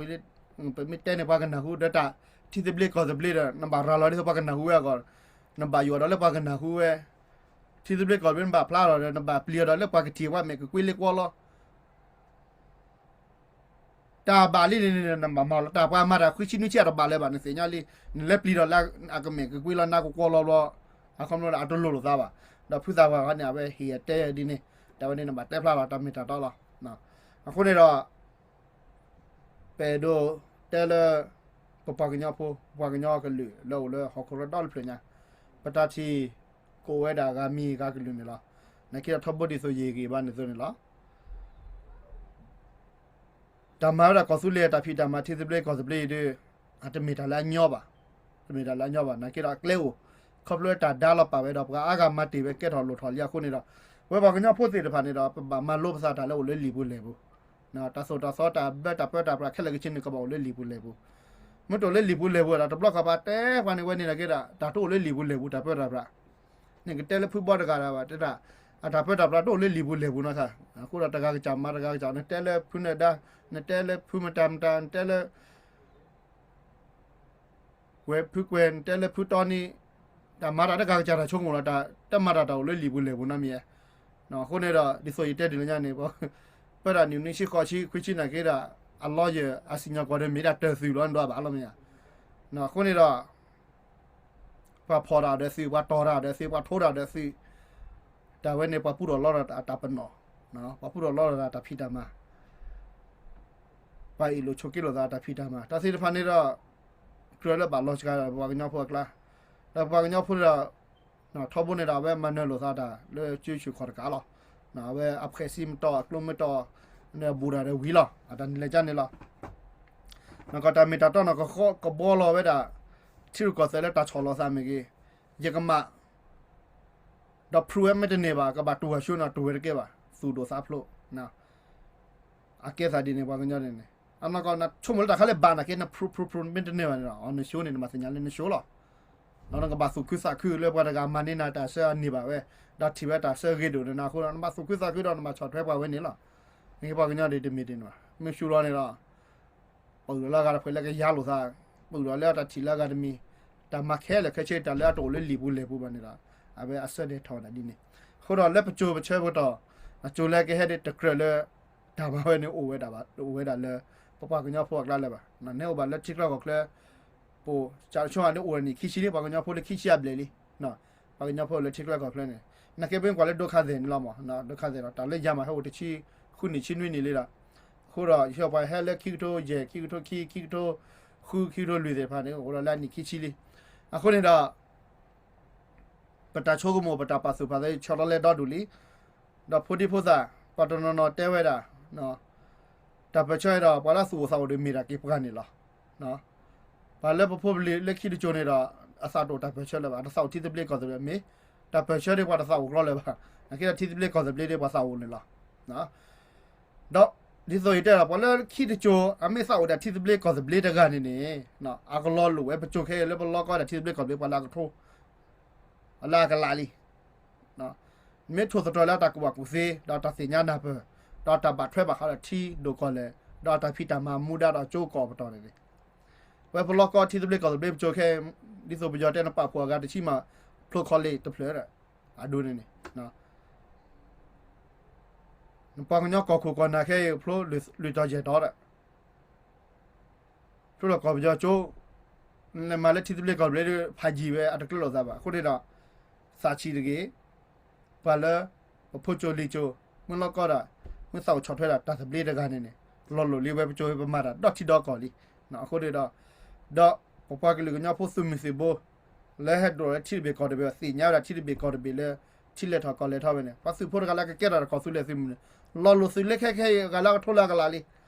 ပမ့ၢ်တဲန့ၣ်ပှၤကနၢ်ဟူဒီးတၢ် ထံသဘျ့ကီၢ်သဘျ့ဒီး နဘၣ်ရၤလီၤဒ်သိးပှၤကနၢ်ဟူဝဲအဂီၢ်, နဘၣ်ယိၣ်ဒီးလၢပှၤကနၢ်ဟူဝဲ, ထံသဘျ့ကီၢ်သဘျ့နဘၣ်ဖျါလီၤဒီး နဘၣ်ပျံၤဒီးလၢပှၤကထံၣ်ပှၤမဲာ်ကကွ့လ့ကွီလီၤ တၢ်ဘၣ်လံန့ၣ် နဘၣ်မၤလီၤ တၢ်ပှၤမၤတၢ်ခွံဆံနွံဆံအတဘၣ်လၢၤဘၣ် နသ့ၣ်ညါလံ, နလဲၤပျံၤဒီးလၢအကမဲာ်ကကွ့လီၤ နါကကွီလီၤဘျီ, အခီပညီဒီးအတလိၣ်လိာ်သးဘၣ်, ဒီးဖုသးပှၢ်န့ၣ် အဝဲဟ့ၣ်အတဲဒ်န့ၣ်, တၢ်ဝဲန့ၣ်နဘၣ်တဲဖျါလီၤ တၢ်မ့ၢ်တၢ်တီလီၤ. အဃိန့ၣ်ဒီး ပအဲၣ်ဒိးတဲလၢ ပပှၤကညီဖိ ပှၤကညီကလုာ်လၢအိၣ်လၢဟီၣ်ခိၣ်ဒီတဖျၢၣ်ညါ, ပတၢ်ထံၣ်ကအိၣ်ဝဲဒၣ်ဂၤမံၤဂၤကလုာ်န့ၣ်လီၤ. နာ်က့ဒီးထီဘိဒ်သိးယဂ့ၤဘၣ်န့ၣ်သိးန့ၣ်လီၤ. တၢ်မၤဝဲဒၣ်ကီၢ်သူလ့ၤအတၢ်ဖံးတၢ်မၤထံသဘျ့ကီၢ်သဘျ့အံၤဒီး အတမ့ၢ်တၢ်လၢအညီဘၣ်, တမ့ၢ်တၢ်လၢအညီဘၣ် နာ်က့ဒီးအကျဲအိၣ်, ခီဖျိတၢ်ဒါလီၤပာ်ဝဲဒီးပှၤအါဂၤမၤတ့ၢ်ဝဲကဲထီၣ်လိၣ်ထီၣ်လံအဃိန့ၣ်ဒီး, ပဝဲပှၤကညီဖိသ့ၣ်တဖၣ်န့ၣ်ဒီး ပဘၣ်မၤလိပသးတၢ်လၢအိၣ်လၢလံာ်ပူၤလဲၢ်ပူၤ, တၢ်သိၣ်တၢ်သီတၢ်ဘၢတၢ်ပၢတၢ်ပြးခဲလၢာ်ကဆ့န့ၣ် ကဘၣ်အိၣ်လၢလံာ်ပူၤလဲၢ်ပူၤ, မ့ၢ်တအိၣ်လၢလံာ်ပူၤလဲၢ်ပူၤဒီး တဘျီခီပၤတဲပှၤန့ၣ်ဝဲန့ၣ်နာ်က့ဒီး တၢ်တအိၣ်လၢလံာ်ပူၤလဲၢ်ပူၤတၢ်ပၢတၢ်ပြး န့ၣ်ကတဲလၢဖုဘီတဂၤဒီးဘၣ် တဲဒၣ် အတၢ်ပၢတၢ်ပြးတအိၣ်လၢလံာ်ပူၤလဲၢ်ပူၤနီၢ်ခါ, အဃိဒီးတဂၤကစၢ်မၤတဂၤကစၢ် နတဲလၢဖုနၢၤဒါ, နတဲလၢဖုမတၤမတၤ, နတဲလၢ ကွဲးဖုကွဲး နတဲလၢဖုတီနံ, တၢ်မၤတၢ်တဂၤကစၢ်တၢ်ဆိကမိၣ်လီၤ, တၢ်မၤတၢ်တၢ်အိၣ်လၢလံာ်ပူၤလဲၢ်ပူၤနီတမံၤ, အဃိန့ၣ်ဒီး ဒ်သိးယတဲဒ်လဲၣ်ညါန့ၣ် ပၢတၢ်နံၣ်နွံဆံဃိးဆံခွံဆံနာ်က့ဒီး အလီယၢၢ် အစံၣ်ညီၣ်ကွီၢ်ဒီးမ့ၢ်ဒၣ်တၢၢ်သုးလီၤ နဒွးဘၣ်လီၤမ့ၢ်ဧါ, အဃိန့ၣ်ဒီး ပှၤဖီၣ်တၢ်ဒီးသုး ပှၤတီၢ်တၢ်ဒီးသုး ပှၤထိတၢ်ဒီးသုး, တၢ်ဝဲန့ၣ် ပှၤပူထီၣ်လီတၢ်တၢ်ပနီၣ်, ပှၤပူထီၣ်လီတၢ်တၢ်ဖံးတၢ်မၤ, ပှၤအ့ၣ်လိာ်ဆိးက့လိာ်သးတၢ်ဖံးတၢ်မၤ တၢ်သ့ၣ်တဖၣ်န့ၣ်ဒီး ကြၢးလၢဘၣ်လီၤစှၤဒီးပှၤကညီဖိအကျါ, ဒီးပှၤကညီဖိဒီး ထီဘိန့ၣ်ဒီး အဝဲမၤနၢၤလိာ်သးတၢ်လၢကၠိဆူၣ်ခီၣ်တကးလီၤ, အဝဲအဖှဲးစံမတီၢ်အကျိမတီၢ် န့ၣ်ဘူးတၢ်ဒီးဝံၤလီၤ အတၢ်န့ၣ်လဲၤကၢ်န့ၣ်လီၤ. နကီၢ်တၢ်မ့ၢ်တၢ်တီနီၢ်ကဘီလီၤဝဲဒၣ် ထံရူၢ်ကီၢ်သဲးလၢတၢ်ဆီၣ်လီၤသးမ့ၢ်ဂ့ၤ, ယကမၣ် ဒီး prove ဝဲမ့ၢ်တန့ၢ်ဘၣ် ကဘၣ်တူၢ်ဝဲဆူနီၤ တူၢ်ဝဲတကဲဘၣ် သူၣ်ဒိၣ်သးဖျိး, အကဲသးဒ်န့ၣ် ပှၤကညီန့ၣ်န့ၣ် အနီၢ်ကီၢ် နဆိကမိၣ်လၢတၢ်ခါလၢဘၣ်နာ်က့ န prove prove prove မ့ၢ်တန့ၢ်ဘၣ်န့ၣ်ဒီး အီၤနၡိန့ၣ် နဘၣ်သ့ၣ်ညါလၢနၡိလီၤ. ဒီးနကဘၣ်သူၣ်ခုသးခုလၢပှၤတဂၤမၤန့ၢ်နၤတၢ်ဆၢအန့ၢ်ဘၣ်ဝဲ, ဒီးထံၣ်ဝဲတၢ်ဆၢဂ့ၤဒိၣ်န့ၣ် နၤအဃိဒီး နဘၣ်သူၣ်ခုသးခုဒီးနဘၣ်ဆီၣ်ထွဲပှၤဝဲန့ၣ်လီၤ. နက့ပှၤကညီဒ်တမ့ၢ်ဒ်န့ၣ်ဘၣ် မ့ၢ်ဆူၣ်လီၤန့ၣ်ဒီး ပအိၣ်ဒီးလၢအဂၤတဖျၢၣ်လၢကယၤလိာ်သး, ပအိၣ်ဒီးလၢအတၢ်ထံၣ်လၢအဂၤတမံၤ, တၢ်မၤခဲလၢာ်ခဲဆ့တၢ်လၢအတအိၣ်လၢလံာ်ပူၤလဲၢ်ပူၤဘၣ်န့ၣ်ဒီး အဝဲအဆၢဒဲးထီၣ်ဝဲဒၣ်ဒ်န့ၣ်, အဃိဒီးလၢပစိၤပဆၢပတီၢ်, အစိၤလၢကဟဲဒ်တကြၢးလၢ တၢ်မၤဝဲန့ၣ် အိၣ်ဝဲဒၣ်လၢ ပပှၤကညီဖိအကျါလၢၤဘၣ်, နအိၣ်ဘၣ်လၢထံချၢကီၢ်ချၢ ပအိၣ် ကၠးတဆိအန့ၣ်အိၣ်ဝဲနံၣ်ခံဆံလံ ပှၤကညီဖိလၢခံဆံအဘျဲၣ်လံ, ပှၤကညီဖိလၢထံချၢကီၢ်ချၢန့ၣ်, နာ်က့ပမ့ၢ်ကွၢ်လၢဒိခါသဲးန့ၣ်လီၤမး, ဒိခါသဲးဒီး တၢ်လၢယၤမးဟဲအိၣ်တဆံဃုနံၣ်ဆံနွံနံၣ်လံဒီး, အဃိဒီး ယဟဲပှၤဟဲလၢခံကထိယဲၢ် ခံကထိခံ ခံကထိဃု ခံကထိလွံၢ်သ့ၣ်တဖၣ်န့ၣ် အိၣ်ဒီးလၢအနံၣ်ခံဆံလံ, အဃိန့ၣ်ဒီး ပတၢ်ဆိကမိၣ် ပတၢ်ပာ်သူၣ်ပာ်သးဆီလီၤလဲဒီဒူၣ်လံ, ဒီးဖိဒံဖိသၣ် ပှၤတနီၤနီၤတဲဝဲဒၣ်, တၢ်ပၢၢ်ဆၢဒီး ပှၤလၢသူၣ်အိၣ်သးအိၣ်ဒီးမ့ၢ်တၢ်က့ၤပှၤန့ၣ်လီၤ. ပှၤလၢပဖိပလံၤလၢခံတစိၤန့ၣ်ဒီး အသးတအိၣ်တၢ်ပၢၢ်ဆၢလၢၤဘၣ်, တသးအိၣ်ထံသဘျ့ကီၢ်သဘျ့မ့ၢ်, တၢ်ပၢၢ်ဆၢဒီးပှၤတသးအိၣ်ကျီလၢၤဘၣ်, နာ်က့ဒီးထံသဘျ့ကီၢ်သဘျ့ဒီးပှၤသးအိၣ်န့ၣ်လီၤ. ဒီးဒ်သိးယတဲဒီး ပှၤလၢခံတစိၤ အမ့ၢ်သးအိၣ်ဒၣ်ထံသဘျ့ကီၢ်သဘျ့တဂၤန့ၣ်န့ၣ်, အကလီၤလိၣ်ဝဲပစိၤခဲအံၤလၢပလီၢ်ကီၢ်ဒၣ်ထံသဘျ့ကီၢ်သဘျ့ ပှၤလၢအကထိ အလၢအကလးလံ. မ့ၢ်ထိၣ်သတြီၤလၢအတၢ်ကူၣ်ဘၣ်ကူၣ်သ့ ဒီးတၢ်သ့ၣ်ညါနၢ်ပၢၢ်, ဒီးတၢ်ဘၣ်ထွဲဘၣ်ဃးဒီးထံဒိၣ်ကီၢ်လဲၢ်, ဒီးတၢ်ဖံးတၢ်မၤမူဒါဒီးကၠိကီၢ်ပတီၢ်န့ၣ်န့ၣ်, ဝဲပလီၢ်ကီၢ်ထံသဘျ့ကီၢ်သဘျ့ပစိၤခဲအံၤ, ဒ်သိးပယီၤတဲနပာ်ဖှိၣ်အဂၤတဆံမး ဖျိခီလ့ၣ်တဖျၢၣ်ဒီး အဒိန့ၣ်န့ၣ် နပှၤကညီကီၢ်ခိၣ်ကီၢ်နၢ်ခဲအံၤ ဖျိလွံၢ်တီၤယဲၢ်တီၤဒီး ဖျိလီၤကီၢ်ပယီၤကၠိ, နလဲၤမၤလၢထံသဘျ့ကီၢ်သဘျ့ဒီး ဖးယံၤဝဲအတကျၢၤလိာ်သးဘၣ်. အဃိန့ၣ်ဒီး သးဆံးတဂ့ၤ, ပှၤလၢ ပဖိကၠိလံၤကၠိ, မုၢ်လီၢ်ကီၢ်ဒီး မ့ၢ်သးအိၣ်ဆီၣ်ထွဲဒၣ်တၢ်သဘျ့တဂၤန့ၣ်န့ၣ် လီၤလိၣ်လံဝဲပစိၤဝဲပမၤတၢ်ဒီထံဒီကီၢ်လံ. အဃိန့ၣ်ဒီး ဒီးပပှၤကလုာ်ကညီဖိသုးမုၢ်သံၣ်ဘိ လၢဟဲဒိးလၢထံတဘ့ၣ်ကီၢ်တဘ့ၣ် သ့ၣ်ညါဝဲဒၣ်ထံတဘ့ၣ်ကီၢ်တဘ့ၣ်လၢ ထံလဲၤထီၣ်ကီၢ်လဲၤထီၣ်ဝဲန့ၣ် ပှၤသုးဖိတဂၤလၢကကဲထီၣ်တၢ်ကီၢ်သူလ့ၤသုးမုၢ်န့ၣ် လီၤလိၣ်သုးလၢခဲခဲအံၤ အဂၤလၢအကထိလၢအကလးလံ.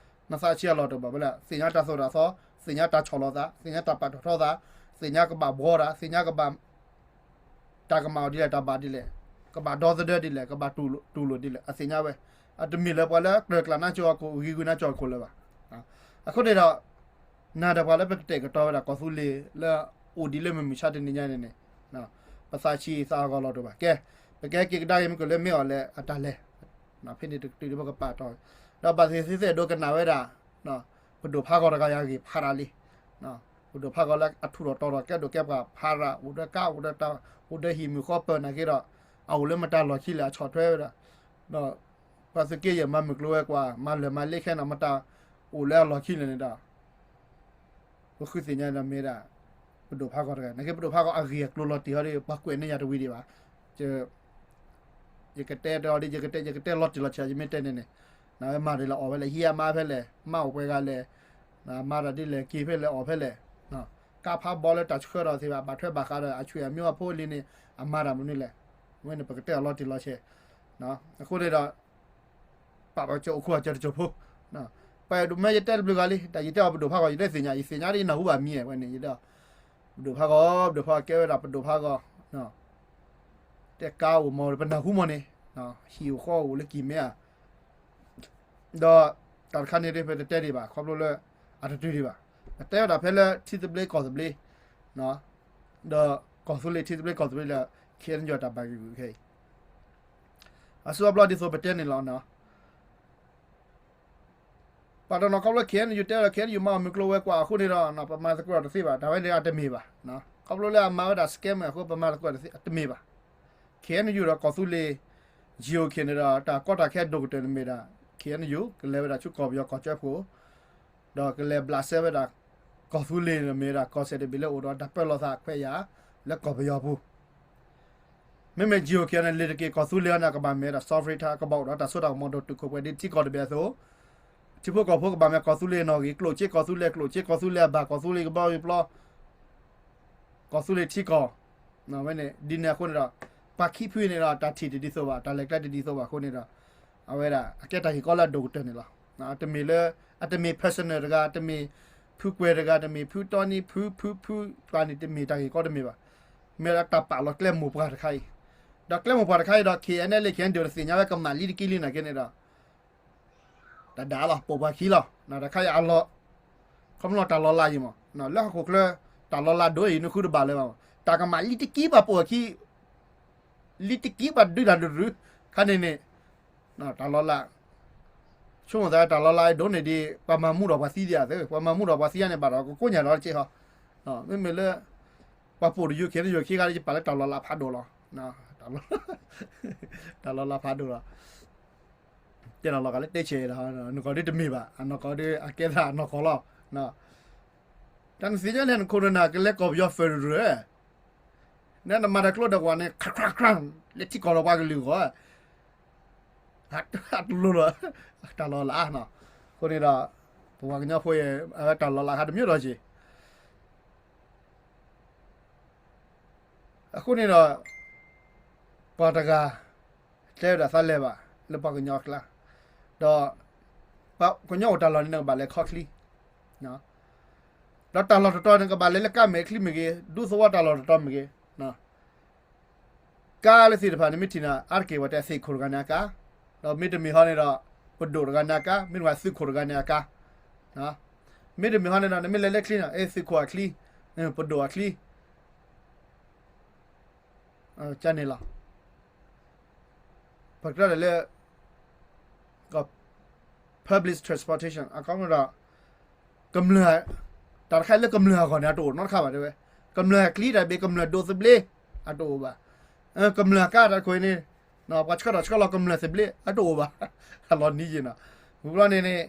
နသးဆံးအလီၢ်တအိၣ်ဘၣ်ဝဲလၢ သ့ၣ်ညါတၢ်သိၣ်တၢ်သီ, သ့ၣ်ညါတၢ်ဆီၣ်လီၤသး, သ့ၣ်ညါတၢ်ပာ်ထီၣ်ထီသး, သ့ၣ်ညါကဘၣ်ဘှီတၢ်, သ့ၣ်ညါကဘၣ် တၢ်ကမၣ်အီၤဒ်လဲၣ်, တၢ်ဘၣ်ဒ်လဲၣ်, ကဘၣ်ဒီသဒၢဒ်လဲၣ်, ကဘၣ်တူၢ်လိာ်ဒ်လဲၣ်, အသ့ၣ်ညါဝဲ. အတမ့ၢ်လၢပှၤလၢကြၢးကျးနါကၠိအခိၣ် ဂံၤဂုာ်နါကၠိအခိၣ်လၢၤဘၣ်. အဃိန့ၣ်ဒီး နၤဒီးပှၤလၢပကတဲာ်ကတီၤဝဲဒၣ်ကီၢ်သူလ့ၤလၢအိၣ်ဒံးလၢမုၢ်မဆါတနံၤညါန့ၣ်န့ၣ် ပသးဆံးသးဟးဂီၤလီၤတအိၣ်ဘၣ်. ကဲ, ပကဟဲက့ၤကဒါက့ၤမ့ၢ်ကလၢမ့ၢ်အီၤလၢအတၢ်လဲၤ ဖဲန့ၣ်တကတုၤဒီးပကပာ်တီၢ်, ဒီးဘၣ်သ့ၣ်သ့ၣ်ဒိကနၣ်ဝဲဒၣ် ပဒိၣ်ဖးဂီၤတဂၤယၤဂ့ၢ်ဖးရၤလံ. ပဒိၣ်ဖးဂီၤလၢအထူးထီၣ်တီၤထီၣ်ကဲဒိၣ်ကဲပှၤဖးရၤ အိၣ်ဒီးကါ အိၣ်ဒီးတၢ် အိၣ်ဒီးဟံၣ်မုာ်ဃီပၢၢ်နာ်က့ဒီး အအိၣ်လၢမတၤလီၢ်ခံလဲၣ် အဆီၣ်ထွဲဝဲဒၣ် ဒီးပှၤသုးက့ယဲၢ်မၤမုၢ်ကျိၤဝဲၤကွာ် မၤလၢာ်မၤလ့ခဲန့ၣ် မတၤအိၣ်လၢအလီၢ်ခံလဲၣ်န့ၣ်ဒီး ပဃုသ့ၣ်ညါဒီးမ့ၢ်ဒၣ် ပဒိၣ်ဖးဂီၤတဂၤ နာ်က့ပဒိၣ်ဖးဂီၤအဂ့ၢ်အကျိၤလီၤတံၢ်ဟီဒီး ပှၤကွဲးန့ၢ်ယၤတဝံၤဒံးဘၣ်. ယကတဲတအီၤဒ် ယကတဲ ယကတဲလီၤတံၢ်လီၤဆဲး ယမ့ၢ်တဲန့ၣ်န့ၣ် မၤဒ်လဲၣ်အီၣ်ဝဲလဲၣ် ဟံးအမါဖဲလဲၣ် မါအိၣ်ပှဲၤဂၤလဲၣ် မၤတၢ်ဒ်လဲၣ် က့ၤဖဲလဲၣ်အီၣ်ဖဲလဲၣ် ကါဖးဘီလၢတၢ်ဆှၢထီၣ်သ့ၣ်တဖၣ် ဘၣ်ထွဲဘၣ်ဃးဒီးအဆွေအမျိုးအဖိလံန့ၣ် အမၤတၢ်မနုၤလဲၣ်. အဝဲန့ၣ် ပကတဲအီၤလီၤတံၢ်လီၤဆဲး. အဃိန့ၣ်ဒီး ပာ်ပကၠိအိၣ်ခိၣ်အကၢတကၠိဖိ, ပဒိၣ်မၢယတဲတဘျုးဂၤလံ တၢ်ယတဲအီၤပဒိၣ်ဖးဂီၤ ယတသ့ၣ်ညါ ယသ့ၣ်ညါဒ်ယနၢ်ဟူဘၣ်မံဝဲန့ၣ် ယတဲ ပဒိၣ်ဖးဂီၤ ပဒိၣ်ဖးဂီၤကဲဝဲဒၣ်ပဒိၣ်ဖးဂီၤ တဲကါအိၣ်မး ပနၢ်ဟူမးန့ၣ် ဟံၣ်အိၣ်ဃီအိၣ်လၢကံၢ်မဲဧါ ဒီးတၢ်တခါန့ၣ်ဒ်ပတတဲဒံးဘၣ် ခီဖျိလၢ အတတုၤဒံးဘၣ်. ပတဲဝဲဒၣ်ဖဲလၢထံသဘျ့ကီၢ်သဘျ့ ဒီးကီၢ်သူလ့ၤထံသဘျ့ကီၢ်သဘျ့လၢ ခ့ၣ်အဲၣ်ယူၣ် တၢ်ဘၣ်ဂံၢ်ဂုာ်ခဲအံၤ အစိအဘျီဒ်သိးပတဲန့ၣ်လီၤ. ပှၤတနီၤခီဖျိ ခ့ၣ်အဲၣ်ယူၣ် တဲဝဲဒီး ခ့ၣ်အဲၣ်ယူၣ် မၤအီၣ်မုၢ်ကျိၤဝဲၤကွာ်အဃိန့ၣ်ဒီး ပမၤသကိးတသ့ဘၣ် တၢ်ဝဲန့ၣ်အတမ့ၢ်ဘၣ်. ခီဖျိလၢအမၤဝဲဒၣ် scammer အဃိ ပမၤသကိးတသ့ အတမ့ၢ်ဘၣ်. ခ့ၣ်အဲၣ်ယူၣ်ဒီးကီၢ်သူလ့ၤ GOK န့ၣ်ဒီး တၢ်ကီတၢ်ခဲအဒိၣ်ကတၢၢ်န့ၣ်မ့ၢ်ဒၣ် ခ့ၣ်အဲၣ်ယူၣ် ကလဲၤဝဲဒၣ်ဆူကီၢ်ပယီၤကီၢ်ကၠၢဖှိၣ် ဒီးကလဲၤဘျးစဲဝဲဒၣ် ကီၢ်သူလ့ၤန့ၣ်မ့ၢ်ဝဲဒၣ် ကီၢ်စဲၣ်တဘ့ၣ်လၢအိၣ်ဒီးတၢ်ပၢလီၤသးခွဲးယာ် လၢကီၢ်ပယီၤပူၤ မ့မ့ၢ် GOK န့ၣ် လဲၤတက့ၢ်ကီၢ်သူလ့ၤန့ၣ် ကဘၣ်မ့ၢ်ဝဲဒၣ် sovereign ကဘၣ်အိၣ်ဒီးတၢ်စိတၢ်ကမီၤဒိၣ်တုာ်ခိၣ်ပှဲၤဒ်ထံကီၢ်တဘ့ၣ်အသိး ထံဖိကီၢ်ဖိကဘၣ်မ့ၢ်ကီၢ်သူလ့ၤနီၣ်ဂံၢ် ကျိၣ်စ့ကီၢ်သူလ့ၤ ကျိၣ်စ့ကီၢ်သူလ့ၤအဘၣ် ကီၢ်သူလ့ၤကဘီယူၤပျီ ကီၢ်သူလ့ၤထံကီၢ် ဝဲန့ၣ် ဒ်န့ၣ်အဃိန့ၣ်ဒီး ပှၤခံဖုန့ၣ်ဒီး တၢ်ထံၣ်တဒ်သိးဘၣ် တၢ်လဲၤကျဲတဒ်သိးဘၣ်အဃိန့ၣ်ဒီး အဝဲဒၣ် အကဲတၢ်ဂ့ၢ်ကီလၢအဒိၣ်ကတၢၢ်န့ၣ်လီၤ. တမ့ၢ်လၢ အတမ့ၢ် personal တဂၤ တမ့ၢ်ဖုကွဲၤတဂၤ တမ့ၢ်ဖုတီနံ ဖု ဖု ဖု ပှၤန့ၣ် တမ့ၢ်တၢ်ဂ့ၢ်ကီတမ့ၢ်ဘၣ်. မ့ၢ်လၢတၢ်ပာ်လီၤကျဲမိၢ်ပှၢ်တခါအံၤ ဒီးကျဲမိၢ်ပှၢ်တခါအံၤဒီး ခ့ၣ်အဲၣ်ယူၣ် ခ့ၣ်အဲၣ်ယူၣ် တသ့ၣ်ညါဝဲကမၣ်လံတကံလံနာ်က့န့ၣ်ဒီး တၢ်ဒၣ်လီၤ ပိာ်ပှၤခံလီၤ တၢ်ခါအံၤအလီၤ ခီဖျိတၢ်လီၤလးအံၤမး လၢဟီၣ်ခိၣ်ချၢ တၢ်လီၤလးဒိၣ်အံၤ နဃုတဘၣ်လၢၤဘၣ်မး တၢ်ကမၣ်လံတကံပှၤပိာ်အခံ လံတကံပှၤဒုးတၢ်ဒုးတရု ခါန့ၣ်န့ၣ် တၢ်လီၤလး ဆိကမိၣ်သးတၢ်လီၤလးအံၤဒိၣ်န့ၢ်ဒံး ပှၤမၤမူဒီးပှၤသံဒံးဧါသ့ ပှၤမၤမူဒီးပှၤသံန့ၣ် ဘၣ်ဒီးကကိးညါဒီးတက့ၢ်ဟီ မ့မ့ၢ်လၢ ပှၤပိာ်တယုၢ်ခ့ၣ်ယူၢ်ခံဂၤဒီး ယပာ်လၢတၢ်လီၤလးဖးဒိၣ်လီၤ. တၢ်လီၤလးဖးဒိၣ်လီၤ. တဲနီၢ်လီၤဂာ်လၢတဲဆဲးဒီး နကီၢ်ဒ်တမ့ၢ်ဘၣ် အနီၢ်ကီၢ်ဒ်အကဲသးအနီၢ်ကီၢ်လီၤ. တၢ်နသ့ၣ်ညါန့ၣ် နခိၣ်နနၢ်ကလဲၤကီၢ်ပယီၤ federal နဲနမၤတၢ်ကျိဒီးကွၢ်န့ၣ် ခရၣ်ခရၣ်ခရၣ် လဲၤထံကီၢ်ဒီးပှၤကလုာ်ဂီၢ် အတလိၤလီၤ တၢ်လီၤလးနီၤ. အဃိန့ၣ်ဒီး ပပှၤကညီဖိအံၤ အဝဲတၢ်လီၤလးဟးတမံၤဒီးက့ၤ အဃိန့ၣ်ဒီး ပှၤတဂၤ တဲဝဲဒၣ်သးလဲၤဘၣ် လၢပှၤကညီအကျါ ဒီး ပှၤကညီအိၣ်တၢ်လီၢ်န့ၣ် နကဘၣ်လဲၤခီချံ ဒီးတၢ်လီၢ်တတီၤန့ၣ် ကဘၣ်လဲၤလၢကါမဲာ်ချံမ့ၢ်ဂ့ၤ ဒူသဝီတၢ်လီၢ်တတီၤမ့ၢ်ဂ့ၤ ကါလၢသ့ၣ်တဖၣ်န့ၣ် မ့ၢ်ထံၣ်န့ၣ် အါတက့ၢ်ဝဲတဲသုးခိၣ်တဂၤန့ၣ်အကါ, ဒီးမ့တမ့ၢ်ဟီန့ၣ်ဒီး ပဒိၣ်တဂၤန့ၣ်အကါ, မ့တမ့ၢ်သုးခိၣ်တဂၤန့ၣ်အကါ, မ့တမ့ၢ်ဟီန့ၣ်ဒီး နမ့ၢ်လဲၤလၢချံန့ၣ် အဲ သုးခိၣ်အချံ, ပဒိၣ်အချံ ကန့ၣ်လီၤ. ပကြၢးဒီးလၢ public transportation အခီပညီဒီး ကမျၢၢ် တၢ်တခါလၢကမျၢၢ်အဂီၢ်န့ၣ် အတအိၣ်နီတခါဘၣ်တဲဝဲ, ကမျၢၢ်အချံတၢ်ဘ့ၣ် ကမျၢၢ်ဒိးသဘျ့ အတအိၣ်ဘၣ်. ကမျၢၢ်ကါတၢ်တခါအံၤန့ၣ် ပှၤဆှၢထီၣ်ဆှၢလီၤကမျၢၢ်သဘျ့ အတအိၣ်ဘၣ်. အလီၤနံၤယံၤနီၤ. မ့ၢ်ဘျီန့ၣ်န့ၣ်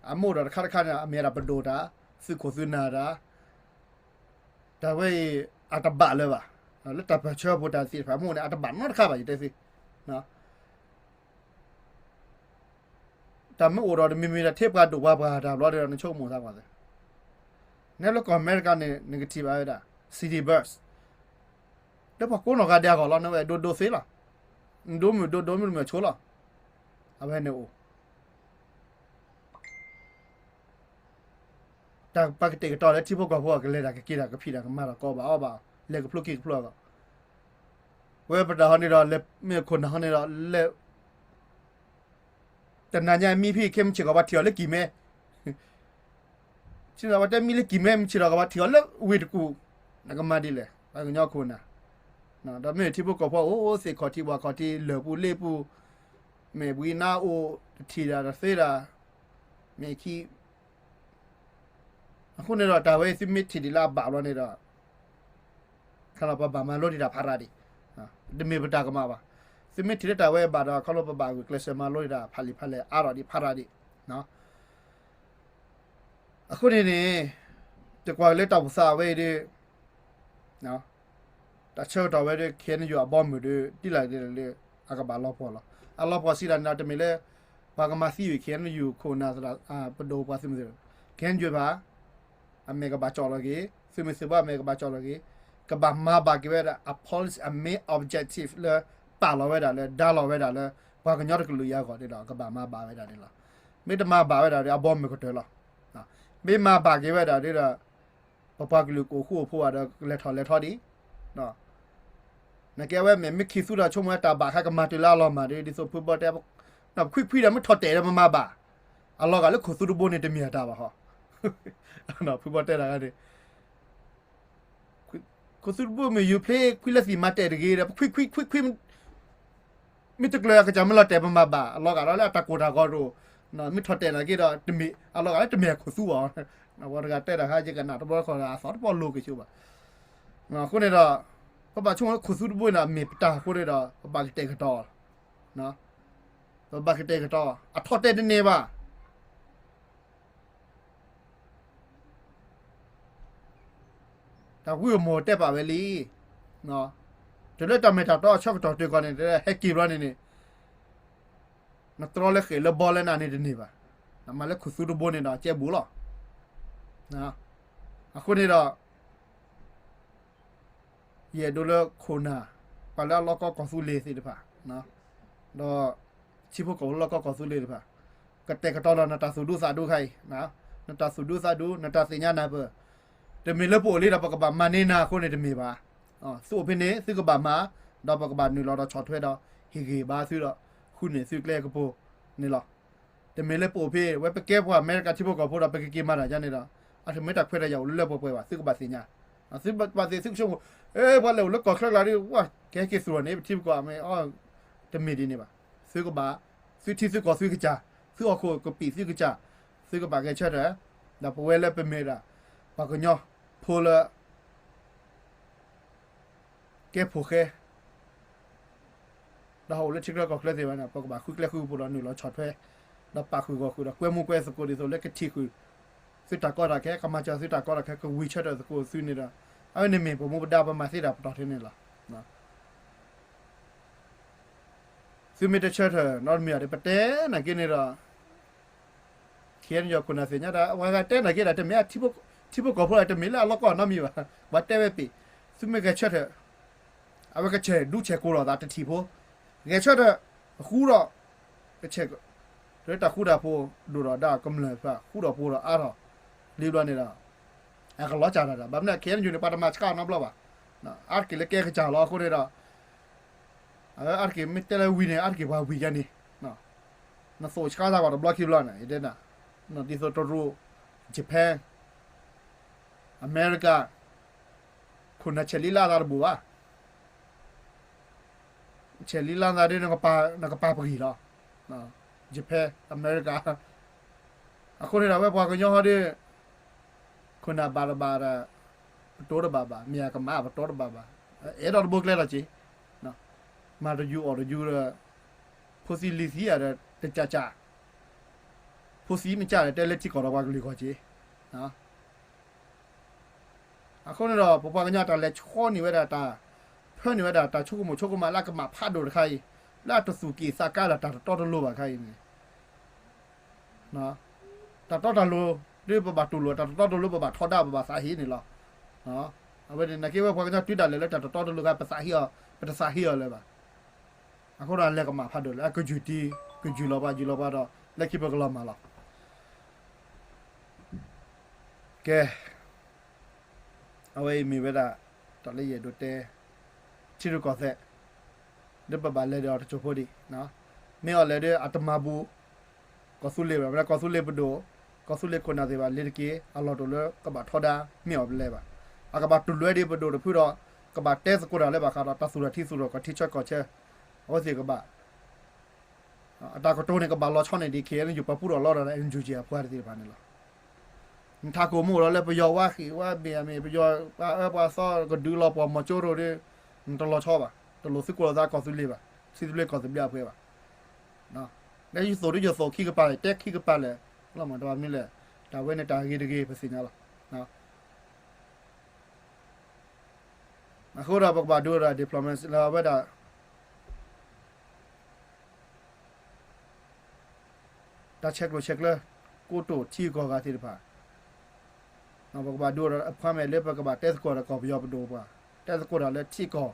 အမ့ၢ်အိၣ်ဒီးတခါတခါန့ၣ် အမ့ၢ်ဒၣ်ပဒိၣ်တၢ် သုးခိၣ်သုးနၢ်တၢ် တၢ်ဝဲအံၤ အတဘၣ်လၢၤဘၣ်. လၢတၢ်ပၢၢ်ဆၢဖိတၢ်သ့ၣ်တဖၣ်မ့ၢ်န့ၣ် အတဘၣ်နီတခါဘၣ် ယတဲသု. တၢ်မ့ၢ်အိၣ်ဒီးတမံၤမံၤဒီး ထဲပှၤဒိၣ်ပှၤပှၢ်တၢ်ဘျီဒီး နဆိကမိၣ်သးကွၢ်သ့. နဲလၢကီၢ်အမဲရကၤန့ၣ် နကထံၣ်ဘၣ်ဝဲဒၣ် city bus လၢပှၤကိးနီၢ်ဂၤဒဲးအဂီၢ်လီၤ နဝဲဒိဒိသ့လီၤ. နဒိမုၢ်ဒိဒိမုၢ်တမုၢ်ဆိလီၤ. အဝဲန့ၣ်အိၣ် တၢ်ပှၤကတဲာ်ကတီၤလၢထံဖိကီၢ်ဖိအကလဲၤတၢ်ကက့ၤတၢ်ကဖံးတၢ်ကမၤတၢ်ကီဘၣ်အီၣ်ဘၣ် လဲၤကဖျိက့ၤကဖျိအဂီၢ် ဝဲပတၢ်ဟီန့ၣ်ဒီး လဲၤမ့ၢ်ခိၣ်နၢ်ဟီန့ၣ်ဒီး လဲၤ တနၤညါမံဖဲခဲမုၢ်ဆ့ၣ်ကီး ပှၤထံၣ်အီၤလၢကံၢ်မဲ, ဆ့ၣ်နီၤ ပှၤတဲမံလၢကံၢ်မဲ မုၢ်ဆ့ၣ်ဒီးကီး ပှၤထံၣ်အီၤလၢဝ့ၢ်တကူၣ်, နကမၤဒ်လဲၣ် ပှၤကညီခိၣ်နၢ်, ဒီးမ့ၢ်ထံဖိကီၢ်ဖိအိၣ်သ့ၣ်ခီၣ်ထံးပှၤခီၣ်ထံး လၢၢ်ပူၤလ့ပူၤ, မ့ၢ်ဘှံးနါအိၣ် တထံၣ်ဒၣ်တသ့ဒၣ်, မ့ၢ်ခံ အဃိန့ၣ်ဒီး တၢ်ဝဲသုမ့ၢ်ထံၣ်ဒံးလၢအဘၣ်ဘျီန့ၣ်ဒီး ခီလီၤပဘၣ်မၤလိဒံးတၢ်ဖးရၤဒံး, တမ့ၢ်ပတၢ်ကမၣ်ဘၣ်. သုမ့ၢ်ထံၣ်လၢတၢ်ဝဲအဘၣ်ဒီး ခီလီၤပဘၣ်ဂုာ်ကျဲးစၢးမၤလိဒံးတၢ်ဖးလံာ်ဖးလဲၢ်အါထီၣ်ဒံးဖးရၤဒံး. အဃိန့ၣ်န့ၣ် တကွၢ်လၢတၢ်အိၣ်သးဝဲအံၤဒီး တၢ်ဆၢကတီၢ်ဝဲဒီး ခ့ၣ်အဲၣ်ယူၣ်အဘီအမုၢ်ဒီး ဒ်လဲၣ်ဒ်လဲၣ်လၢ အကဘၣ်လီၤပှီၢ်လီၤ. အလီၤပှီၢ်စံးဒၣ်န့ၣ်ဒီး တမ့ၢ်လၢ ပှၤကမၤသံဝံၤ ခ့ၣ်အဲၣ်ယူၣ်ခိၣ်နၢ်သရၣ် ပဒိၣ်ပှၤသုးမုၢ်သံၣ် ခ့ၣ်အဲၣ်ယူၣ်ဘၣ် အမဲာ်ကဘၣ်ကၠီၣ်လီၤက့ၤ, သုးမုၢ်သံၣ်ဘၣ်အမဲာ်ကဘၣ်ကၠီၣ်လီၤက့ၤ, ကဘၣ်မၤဘၣ်က့ၤဝဲဒၣ် အ policy အ main objective လၢပာ်လီၤဝဲဒၣ်လၢ ဒါလီၤဝဲဒၣ်လၢ ပှၤကညီတကလုာ်အံၤအဂီၢ်န့ၣ်ဒီး ကဘၣ်မၤဘၣ်ဝဲဒၣ်န့ၣ်လီၤ. မ့ၢ်တမၤဘၣ်ဝဲဒၣ်ဒီး အဘီအမုၢ်ကတၢၢ်လီၤ. မ့ၢ်မၤဘၣ်က့ၤဝဲဒၣ်ဒီး ပပှၤကလုာ်ကအိၣ်ဃူအိၣ်ဖိးဘၣ်ဒီး ကလဲၤထီၣ်လဲၤထီဒံး နကဲဝဲမ့ၢ်မ့ၢ်ခံသူဒီး ဆိကမိၣ်ဝဲတၢ်ဘၣ်ခါကမၤတုၤလၢအလီၤမၢ်ဒီး ဒ်သိးဖုဘီတဲ ပခွံခွံဒီးမ့ၢ်ထီၣ်တဲာ်ဒီးမမၤဘၣ်, အလီၤဂာ်လၢခိၣ်သူတဘိန့ၣ် တမ့ၢ်အတၢ်ဘၣ်ဟီ, ဖုဘီတဲတၢ်န့ၣ် ခိၣ်သူတဘိမ့ၢ်ယူၤဖျ့ခွံလၢသံၣ်မၤတဲာ်တဂ့ၤဒီး ပခွံခွံခွံခွံ မ့ၢ်တကျၢၤအကစၢ်မ့ၢ်လီၤတဲာ်ပမၤဘၣ်, အလီၤဂာ်လီၤလၢအတၢ်ကိၢ်တၢ်ဂီၤတအိၣ်, မ့ၢ်ထီၣ်တဲာ်နာ်က့ဒီး တမ့ၢ် အလီၤဂာ်လၢတမ့ၢ်အခိၣ်သူဘၣ်. ပှၤတဂၤတဲတၢ်ခါ ယကနၣ်တဘျီတခီၣ် အသီတပီၢ်လိၤက့ၤဆိဘၣ်. အဃိန့ၣ်ဒီး ပဘၣ်ဆိကမိၣ်လၢခိၣ်သူတဘိန့ၣ်ဒီး မ့ၢ်ပတၢ်အဃိန့ၣ်ဒီး ပဘၣ်ကတဲာ်ကတီၤ, ပဘၣ်ကတဲာ်ကတီၤ အထီၣ်တဲာ်တန့ၢ်ဘၣ်. တၢ်ဝံအမိၢ်တဲပာ်ဝဲလံ, တုၤလၢတၢ်မ့ၢ်တၢ်တီအဆၢကတီၢ်တုၤကီၢ်န့ၣ် ဟဲက့ၤဘျီန့ၣ်န့ၣ် နတြီလၢဃဲၣ်လၢဘီလၢနၤန့ၣ်တန့ၢ်ဘၣ်. နမၤလၢခိၣ်သူတဘိန့ၣ်ဒီး ကဲဘူးလီၤ. အဃိန့ၣ်ဒီး ယအဲၣ်ဒိးလၢခိၣ်နၢ် ပှၤလၢအလီၢ်ကီၢ်ကီၢ်သူလ့ၤသ့ၣ်တဖၣ် ဒီး ထံဖိကီၢ်ဖိလၢလီၢ်ကီၢ်ကီၢ်သူလ့ၤတဖၣ် ကတဲာ်ကတီၤဒီးနတၢ်သူၣ်ဒူသးဒူခါအံၤ, နတၢ်သူၣ်ဒူသးဒူ နတၢ်သ့ၣ်ညါနၢ်ပၢၢ်, တမ့ၢ်လၢပအိၣ်လံဒီးပကဘၣ်မၤန့ၢ်နၤအဃိန့ၣ်တမ့ၢ်ဘၣ်. သုအိၣ်ဖဲန့ၣ် သုကဘၣ်မၤ, ဒီးပကဘၣ်နုာ်လီၤဒီးဆီၣ်ထွဲဒီး ဟ့ၣ်ဂံၢ်ဘါသုဒီး ဃုန့ၢ်သုကျဲကပူၤန့ၣ်လီၤ. တမ့ၢ်လၢပအိၣ်ဖဲ ဝဲပကဲပှၤအမဲရကၤထံဖိကီၢ်ဖိဒီး ပကက့ၤမၤတၢ်ယါန့ၣ်ဒီး အတမ့ၢ်တၢ်ခွဲးတၢ်ယာ်အိၣ်လၢလၢပှဲၤပှဲၤဘၣ်, သုကဘၣ်သ့ၣ်ညါ. သုဘၣ်သ့ၣ်သုကဆိကမိၣ်, ပှၤလဲၤအိၣ်လၢကီၢ်ချၢကျါဒီး ဝဲကဟဲက့ၤသူၣ်လီၤန့ၣ် ပထံပကီၢ်အမ့ၢ်အီၤ တမ့ၢ်ဒ်န့ၣ်ဘၣ်. သုကဘၣ်, သုထံသုကီၢ်သုကစၢ်, သုဟီၣ်ခိၣ်ကပံာ်သုကစၢ်, သုကဘၣ်ဂဲၤဆၢထၢၣ်, ဒီးပဝဲလၢပမ့ၢ်ဒၣ် ပှၤကညီဖိလၢ ကဲဖိဃဲ ဒီးဟးအိၣ်လၢထံချၢကီၢ်ချၢသ့ၣ်တဖၣ်န့ၣ် ပကဘၣ်ဃုကျဲဃုကပူၤဒီး နုာ်လီၤဆီၣ်ထွဲ, ဒီးပာ်ဃုာ်ဂီၢ်ဃုာ်ဒီး ကွဲမုာ်ကွဲသကိးဒ်သိးလၢကထံၣ်ဃုာ် သုတၢ်ကီတၢ်ခဲ, ကမၤစၢၤသုတၢ်ကီတၢ်ခဲ, ကဝံၤဆၢထၢၣ်သကိးသုန့ၣ်ဒီး အဝဲန့ၣ်မ့ၢ်ပမူပဒါပမၤသ့တၢ်ပတီၢ်ထဲန့ၣ်လီၤ. သုမ့ၢ်တဆၢထၢၣ်နီတမံၤဒီး ပတဲနာ်က့န့ၣ်ဒီး ခဲအံၤယခိၣ်နၢ်သ့ၣ်ညါဒီး ပှၤဂၤတဲနာ်က့ဒီး တမ့ၢ် ထံဖိကီၢ်ဖိဒီး တမ့ၢ်လၢအလီၢ်ကီၢ်နီတမံၤဘၣ်. ပှၤတဲဝဲပ့ၤ, သုမ့ၢ်ဂဲၤဆၢထၢၣ် အဝဲကဆဲးဒူဆဲးကိးလိာ်သးတထံၣ်ဖိ, ဂဲၤဆၢထၢၣ် ဃူဒီး ကဆဲး လၢတၢ်ဃူတၢ်ဖိးဒိၣ်ဒီးဒါကမျၢၢ်တဖၣ် ဃူဒီးဖိးဒီးအါထီၣ် လံဘျီန့ၣ်ဒီး အကလီၤစၢ်တၢ်ဒီး ဘၣ်မနုၤ ခဲအံၤန့ၣ် ပှၤတမၤဆှၣ်နီတဘျီဘၣ်. အါတက့ၢ်လၢကဲကစၢ်လီၤအဃိန့ၣ်ဒီး အါတက့ၢ်မ့ၢ်တဲလၢဝံၤန့ၣ် အါတက့ၢ်ပှၤဝံၤယါန့ၣ် နသိၣ်ဆှၣ်သးပှၤတဘျီခံဘျီန့ၣ် ယတဲနၤ ဒ်သိးတရူး Japan America ခိၣ်နၢ်ဆဲးလံလၢအသးတဘူၣ်ဘၣ်. ဆဲးလံလၢအသးဒီး နကပာ်ပဂံၢ်လီၤ. Japan America အဃိန့ၣ်ဒီး ဝဲပှၤကညီဟီဒီး ခိၣ်နၢ်ဘၣ်တဘၣ်ဒီး ပတိတဘၣ်ဘၣ်, မ့ၢ်အကမၣ်ပတိတဘၣ်ဘၣ်, အဲၣ်ဒိးတဘိကျဲလီၤက့ၤ, မၤတယူၤအီၣ်တယူၤဒီး ဖိသံလံၤသံဒီး တကးကး, ဖိသံမကးဒီး တဲလၢထံကီၢ်ဒီးပှၤကလုာ်ဂီၢ်က့ၤ အဃိန့ၣ်ဒီး ပပှၤကညီတၢ်လဲၤဆီန့ၢ်ဝဲဒၣ်တၢ်, ဖၢန့ၢ်ဝဲဒၣ်တၢ်ဆိကမိၣ်ဆိကမးလၢအကမၣ်ဖးဒိၣ်တခါအံၤ, လၢအတသူၣ်က့ၣ်သးကါဒီးတၢ်တတီတလိၤဘၣ်ခါအံၤန့ၣ်, တၢ်တီတၢ်လိၤ ဒ်ပဘၣ်တူၢ်လိာ် တၢ်တတီတလိၤ ပဘၣ်ထီဒါ ပဘၣ်သးဟ့န့ၣ်လီၤ. အဝဲန့ၣ် နာ်က့ဝဲပှၤကညီတုၤဒၣ်လဲာ်လၢတၢ်တတီတလိၤခါ ပသးဟ့အီၤ ပတသးဟ့အီၤလၢၤဘၣ်. အဃိဒီးအလဲၤကမၣ်ဖးဒိၣ်လၢအကယုၢ်တံၢ် ကယုၢ်လီၤပှၤ ယုၢ်လီၤပှၤဒီး လၢခံပကလီၤမၢ်လီၤ. ကဲ, အဝဲအံၤမ့ၢ်ဝဲဒၣ် တၢ်လၢယအဲၣ်ဒိးတဲ ထံရူၢ်ကီၢ်သဲး ဒီးပဘၣ်လဲၤဒီးအီၤတစိၢ်ဖိဒံး, မ့ၢ်အီၤလဲၤဒီးအတမၤဘူး, ကီၢ်သူလ့ၤဘၣ်, မ့ၢ်ဒၣ်ကီၢ်သူလ့ၤပဒိၣ်, ကီၢ်သူလ့ၤခိၣ်နၢ်သ့ၣ်တဖၣ် လ့ၤတက့ၢ် အလီၢ်တအိၣ်လၢကဘၣ်ထီဒါမ့ၢ်အီၤပလဲဘၣ်. အကဘၣ်တူၢ်လိာ်ဒ်ပဒိၣ်တဖုဒီး ကဘၣ်တဲသကိးတၢ်လၢဘၣ်ဃးဒီး တၢ်သူၣ်ထီၣ်ထံသူၣ်ထီၣ်ကီၢ် ထံဆၢကီၢ်ဆၢ, အဝဲသ့ၣ်ကဘၣ် အတၢ်ကတိၤန့ၣ် ကဘၣ်လီၤဆီန့ၢ်ဒံး ခ့ၣ်အဲၣ်ယူၣ် ပာ်ပူထီၣ်လီၤဒီး NUG အပှၤသ့ၣ်တဖၣ်န့ၣ်လီၤ. နထးခိၣ်မ့ၢ်အိၣ်ဒီးလၢပယီၤဝါဃံးဝါဘ့ၣ်အမ့ၢ် ပယီၤပှၤအၢပှၤသီကဒုးလီၤပှီၢ်မီၤကၠိရိၤဒီး နတလီၤဆီဘၣ်, တလိၣ်သုးကိၢ်လိာ်သးကီၢ်သူလ့ၤဘၣ်, ထံသဘျ့ကီၢ်သဘျ့အပှဲၤဘၣ်. လၢယသိၣ်ဒ်ယသိၣ်ခံကပၤလဲၣ် တဲခံကပၤလဲၣ်, လီၤမးတဘၣ်မနုၤလဲၣ်, တၢ်ဝဲန့ၣ်တၢ်ဂ့ၤတဂ့ၤပသ့ၣ်ညါလီၤ. အဃိဒီးပကဘၣ်ဒိဒီး diplomacy လၢအဝဲဒၣ် တၢ်ဆဲးကျိးဆဲးကျၢ ကိတိာ်ထံဂုၤကီၢ်ဂၤသ့ၣ်တဖၣ်, ပကဘၣ်ဒိဒီး appointment လၢပကဘၣ်တဲသကိးဒီးကီၢ်ပယီၤပဒိၣ်ပှၤ, တဲသကိးတၢ်လၢထံကီၢ်,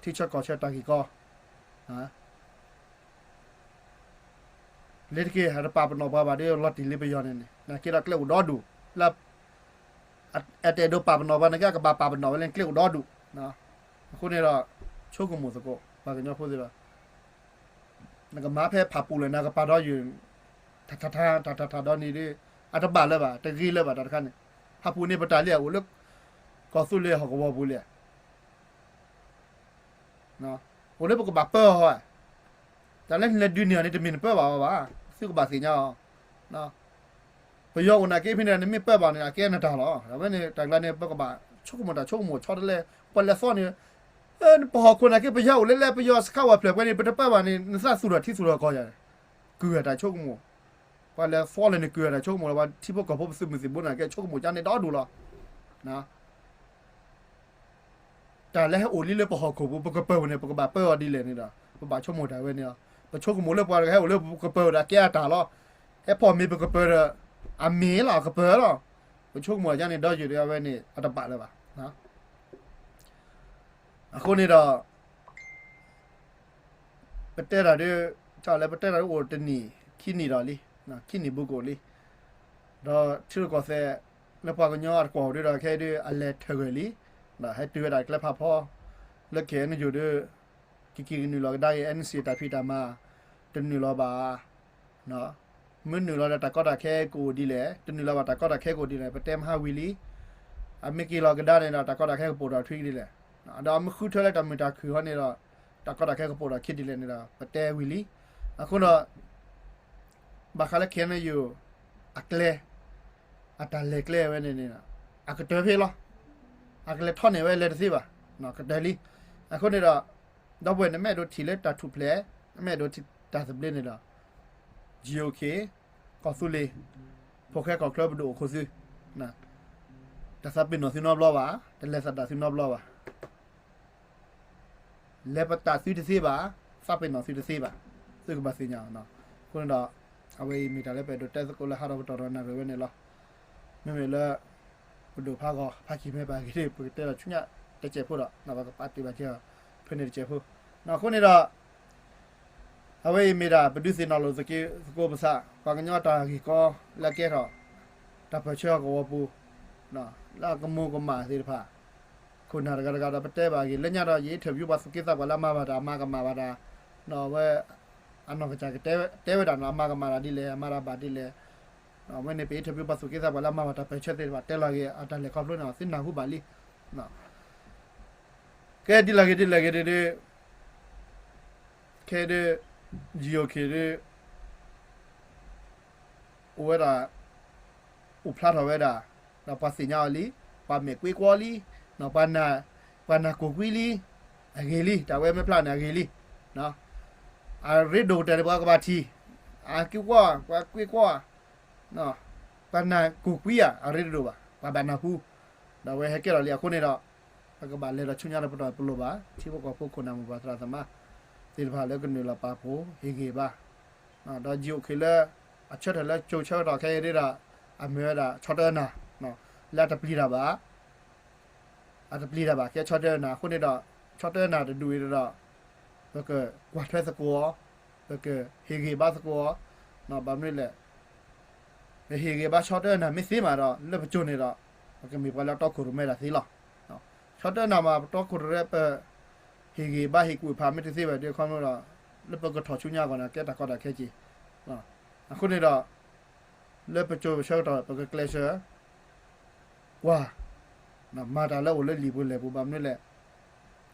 ထံဆၢကီၢ်ဆၢတၢ်ဂ့ၢ်ကီ လၢတက့ၢ် တပာ်ပနီၣ်ပှၤဘၣ်ဒီးလီၤတံၢ်လံပယီၤန့ၣ်န့ၣ် နာ်က့ဒီးကျဲအိၣ်ဒီဒူၣ်, လၢ အတအဲၣ်ဒိးပာ်ပနီၣ်ပှၤနာ်က့ အကဘၣ်ပာ်ပနီၣ်ဝဲလၢကျဲအိၣ်ဒီဒူၣ်. အဃိန့ၣ်ဒီး ဆိကမိၣ်သကိး ပှၤကညီဖိသ့ၣ်ဒီး နကမၤဖဲဖၣ်ပူၤလဲၣ် နကပာ်ဒီးယုၢ် ထးထးထး ထးထးထးဒီးန့ၣ်ဒီး အတဘၣ်လၢၤဘၣ် တဂ့ၤလၢၤဘၣ်တၢ်တခါန့ၣ်, ဖၣ်ပူၤန့ၣ်ပတၢ်လံဧါ အိၣ်လၢ ကီၢ်သူလ့ၤဟီၣ်ကဝီၤပူၤလံဧါ အိၣ်လၢပကဘၣ်ပၢအီၤဧါ, တၢ်လၢနလဲၤဒုးန့ၢ်အီၤန့ၣ် တမ့ၢ်နပၢဘၣ်အီၤဘၣ်, သုကဘၣ်သ့ၣ်ညါအီၤ. ပယီၤအိၣ်နာ်က့ဖဲန့ၣ် နမ့ၢ်ပၢဘၣ်န့ၣ် အကဲနတၢ်လီၤ. အဝဲန့ၣ် တၢ်ကျါန့ၣ် ပကဘၣ်ဆိကမိၣ်တၢ်ဆိကမိၣ်ဆီတလဲ, ပှၤလဲၤသီန့ၣ် ပဟီၣ်ခိၣ်နာ်က့ ပယီၤအိၣ်လၢလဲၣ် ပယီၤစခါဝဲဖျၢၣ်ပှဲၤန့ၣ် ပတပၢဘၣ်န့ၣ် နသးသူၣ်ထီၣ်ထံသူၣ်ထီၣ်ကီၢ်ယၤ, ကုၢ်အတၢ်ဆိကမိၣ်, ပှၤလဲၤသီလဲၣ်န့ၣ် ကုၢ်အတၢ်ဆိကမိၣ်လီၤ. ပှၤထံဖိကီၢ်ဖိပသုးမုၢ်သံၣ်ဘိနာ်က့ ဆိကမိၣ်ကန့ၣ်ဒီဒူၣ်လီၤ. တၢ်လၢဟဲအိၣ်လံလၢပဟီၣ်ခိၣ်ပူၤ ပကပၢၤန့ၣ် ပကဘၣ်ပၢအီၤဒ်လဲၣ်န့ၣ်ဒီး ပဘၣ်ဆိကမိၣ်တၢ်ဝဲန့ၣ်လီၤ. ပဆိကမိၣ်လၢပှၤတဂၤဟဲအိၣ်လၢပကပၢၤဒီးအကဲအတၢ်လီၤ. ဟဲဖီၣ်မ့ၤပကပၢၤဒီး အမ့ၢ်လီၤ အကပၢၤလီၤ. ပဆိကမိၣ်အကန့ၣ်ဒီယုၢ်ဒီးအဝဲန့ၣ် အတဘၣ်လၢၤဘၣ်. အဃိန့ၣ်ဒီး ပတဲတၢ်ဒီး လၢပတဲတၢ်ဒီးအိၣ်တနံၣ် ခံနံၣ်ဒီးလံ, ခံနံၣ်ဘူးကအိၣ်လံ. ဒီးထံရူၢ်ကီၢ်သဲး လၢပှၤကညီအတကွီၢ်ဒ်ဒီးခဲဒ်အလဲၤထၢၣ်ဂၢၢ်လံ, ဒီးဟဲတုၤဝဲဒၣ်ကျဲဖးဖီ လၢ KNU ဒုး ကက့ၤကနုာ်လီၤကဒါက့ၤ NCA တၢ်ဖံးတၢ်မၤ တနုာ်လီၤဘၣ် မ့ၢ်နုာ်လီၤဒီးတၢ်ကီတၢ်ခဲကအိၣ်ဒ်လဲၣ်, တနုာ်လီၤဘၣ်တၢ်ကီတၢ်ခဲကအိၣ်ဒ်လဲၣ် ပတဲမဟါဝံၤလံ. အမ့ၢ်က့ၤလီၤကဒါန့ၣ်ဒီး တၢ်ကီတၢ်ခဲကပိာ်ထီၣ်ထွံဒ်လဲၣ်, ဒီးအမ့ၢ်ဃုထၢလၢတၢ်မုာ်တၢ်ခုၣ်ဟီန့ၣ်ဒီး တၢ်ကီတၢ်ခဲကပိာ်ထီၣ်ခံဒ်လဲၣ်န့ၣ်ဒီး ပတဲဝံၤလံ. အဃိဒီး ဘၣ်ဃးလၢ KNU အကျဲ အတၢ်လဲၤကျဲဝဲန့ၣ်န့ၣ် အကတၢၢ်ဖဲလီၤ. အကလဲၤထီၣ်န့ၢ်ဝဲလဲၤတသ့ဘၣ်, ကတၢၢ်လံ. အဃိန့ၣ်ဒီး ဒီပုၢ်ဝဲၢ်န့ၣ် မ့ၢ်အဲၣ်ဒိးထံၣ်လၢတၢ်ထူၣ်ဖျဲး, မ့ၢ်အဲၣ်ဒိးထံၣ်တၢ်သဘျ့န့ၣ်ဒီး GOK ကီၢ်သူလ့ၤ ဖိၣ်ဃဲကီၢ်ချၢပဒိၣ်အိၣ်ခိၣ်သု, တသးပ့ၤနီၣ်သုနီတဘျီဘၣ်, တလဲၤသဒၣ်သုနီတဘျီဘၣ်. လဲၤပတာ်သုတသ့ဘၣ်, သးပ့ၤနီၣ်သုတသ့ဘၣ်, သုကဘၣ်သ့ၣ်ညါအီၤ. အဃိန့ၣ်ဒီး အဝဲအံၤမ့ၢ်တၢ်လၢပအဲၣ်ဒိးတဲသကိးလၢဟါဒီးကတီၢ်ဒီးနၣ်ရံၣ်ဝဲန့ၣ်လီၤ. မ့မ့ၢ်လၢ ပဒိၣ်ဖးဂီၤဖးကံၢ်မ့ၢ်ဘၣ်ဂ့ၤ ပကတဲဒီးဆူညါတစဲးဖိဒီး ပကပာ်တ့ၢ်ဘၣ်က့ၤအီၤ ဖဲန့ၣ်တစဲးဖိ. အဃိန့ၣ်ဒီး အဝဲအံၤမ့ၢ်ဒၣ် ပဒုးသ့ၣ်နီၣ်လိာ်သကိးပသး ပှၤကညီတၢ်ဂ့ၢ်ကီလၢအကဲထီၣ် တၢ်ပၢၢ်ဆၢဟီၣ်ကဝီၤပူၤ လၢအကမူၤကမၣ်သ့ၣ်တဖၣ် ခိၣ်နၢ်တဂၤတဂၤဒီးပတဲဘၣ်ဂ့ၤ လၢညါဒီးယ interview ပှၤသူၣ်က့သးပှၢ်လၢအမၤဘၣ်တၢ်အမၤကမၣ်ဘၣ်တၢ် ဒီးအဝဲ အနီၢ်ကစၢ်ကတဲဝဲဒၣ်န့ၣ် အမၤကမၣ်တၢ်ဒ်လဲၣ် အမၤတၢ်ဘၣ်ဒ်လဲၣ်. အဝဲန့ၣ် ပ interview ပှၤသူၣ်က့သးပှၢ်လၢအမၤဘၣ်တၢ်ပၢၢ်ဆၢသ့ၣ်တဖၣ် တဲလီၤဂ့ၤအတၢ်လဲၤခီဖျိန့ၣ် သုနၢ်ဟူဘၣ်လံ. ကဲဒ်လဲၣ်ဂ့ၤဒ်လဲၣ်ဂ့ၤဒ် ခဲဒ် GOK ဒ် အိၣ်ဝဲဒၣ် အိၣ်ဖျါထီၣ်ဝဲဒၣ် ဒီးပှၤသ့ၣ်ညါအီၤလံ, ပှၤမဲာ်ကွ့ကွီလံ, ပှၤနာ်ကိၢ်ကွံလံ, အဂ့ၤလံ တၢ်ဝဲမ့ၢ်ဖျါန့ၣ်အဂ့ၤလံ. အရ့ဒိၣ်ကတၢၢ်န့ၣ် ပှၤကဘၣ်ထံၣ်, အကွ့ကွီ, ပှၤကွ့ကွီ, ပှၤနာ်ကိၢ်ကွံဧါ အရ့ဒိၣ်ဘၣ် ပှၤဘၣ်နၢ်ဟူ, ဒီးအဝဲဟဲကဲထီၣ်လံအဃိန့ၣ်ဒီး ပကဘၣ်လဲၤဒီးဆူညါဒီးပတီၢ်ပလိၤဘၣ် ထံဖိကီၢ်ဖိခိၣ်နၢ်မိၢ်ပၢ်သရၣ်သမါ သ့ၣ်တဖၣ်လၢကနုာ်လီၤပာ်ဖှိၣ်ဟ့ၣ်ဂ့ၤဘၣ် ဒီး GOK လၢ အဆၢထၢၣ်လၢကၠိဆၢကတီၢ်ခဲအံၤဒ်ဒီး အမ့ၢ်ဝဲဒၣ်ဆီတအၢနၤ လၢအတပျံၤတၢ်ဘၣ် အတပျံၤတၢ်ဘၣ် ကဲဆီတအၢနၤအဃိန့ၣ်ဒီး ဆီတအၢနၤတဒူၣ်အံၤဒီး ပကကွၢ်ထွဲသကိးအီၤ, ပကဟ့ၣ်ဂ့ၤဘၣ်သကိးအီၤ, ဘၣ်မနုၤလဲၣ် ပဟ့ၣ်ဂ့ၤဘၣ်ဆီတအၢနၤမ့ၢ်သ့မးဒီး လၢပကၠိန့ၣ်ဒီး ပကမ့ၢ်ပှၤလၢအတီခိၣ်ရိၣ်မဲဒၣ်သ့လီၤ. ဆီတအၢနၤမး ပတီခိၣ်ရိၣ်မဲ ပဟ့ၣ်ဂ့ၤဘၣ်ဟ့ၣ်ကူၣ်ဖးမ့ၢ်တသ့ဘၣ်ဒီး အခီပညီဒီး လၢပကထီၣ်ဆူညါအဂီၢ်န့ၣ် ကဲတၢ်ကီတၢ်ခဲက့ၤ အဃိန့ၣ်ဒီး လၢပကၠိပဆၢကတီၢ် ပကကျဲးစၢး ကွၢ် မၤတၢ်လၢအိၣ်လၢလံာ်ပူၤလဲၢ်ပူၤ ဘၣ်မနုၤလဲၣ်,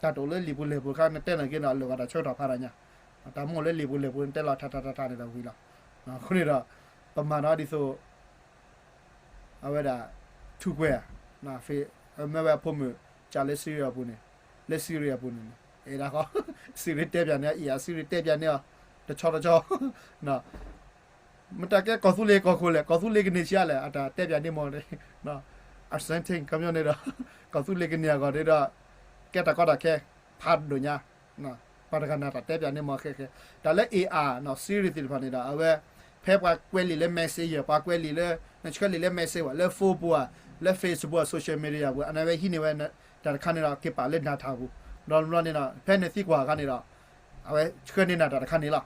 တၢ်တအိၣ်လၢလံာ်ပူၤလဲၢ်ပူၤအခါ နတဲန့ၢ်က့ၤဒီး အလိၣ်ဂၤတၢ်ဆၢကတီၢ်ဖးဒိၣ်ညါ, တၢ်မ့ၢ်အိၣ်လၢလံာ်ပူၤလဲၢ်ပူၤ နတဲလီၤထးထးထးထးန့ၣ်ဒီးဝံၤလီၤ. အဃိန့ၣ်ဒီး ပမၤဒီးဒ်သိး အဝဲဒၣ် ထူကွဲၤ မ့ၢ်ဝဲအဖိမုၣ် ကးလၢ Siri အပူၤန့ၣ်, လၢ Siri အပူၤန့ၣ်န့ၣ် အဲၣ်ဒၣ်ဃီ Siri တဲပၠးန့ၢ်အီၤ, အံၤ Siri တဲပၠးန့ၢ်အီၤ တဆီတဆီ မတၤကဲကီၢ်သူလ့ၤကီၢ်ခိၣ်လဲၣ်, ကီၢ်သူလ့ၤကန့ၢ်ဆံးလဲၣ်, အတၢ်တဲပၠးန့ၢ်မ့ၢ် အစဲထ့ၣ် ကမျီန့ၣ်ဒီး ကီၢ်သူလ့ၤကန့ၢ်အဂီၢ်ဒီး ကဲတၢ်ကီတၢ်ခဲ ဖးဒိၣ်ညါ, ပှၤတဂၤနာ်တၢ်တဲပၠးန့ၢ်မ့ၢ်ခဲခဲ, တၢ်လၢ A I နီၤ Siri သ့ၣ်တဖၣ်န့ၣ်ဒီး အဝဲ ဖဲပှၤကွဲးလံာ်လၢ Messenger ပှၤကွဲးလံာ်လၢ နဆှၢလံာ်လၢ Messenger လၢ phone ပူၤဧါ, လၢ Facebook ဧါ, social media ပူၤ အန့ၣ်ဝဲဟံးန့ၢ်ဝဲ တၢ်တခါန့ၣ်ဒီး က့ၤပာ်လၢ data ပူၤ, ဒီးဘျီန့ၣ်ဒီး ဖဲနသံကွၢ်အခါန့ၣ်ဒီး အဝဲဆှၢန့ၢ်နၤတၢ်တခါန့ၣ်လီၤ.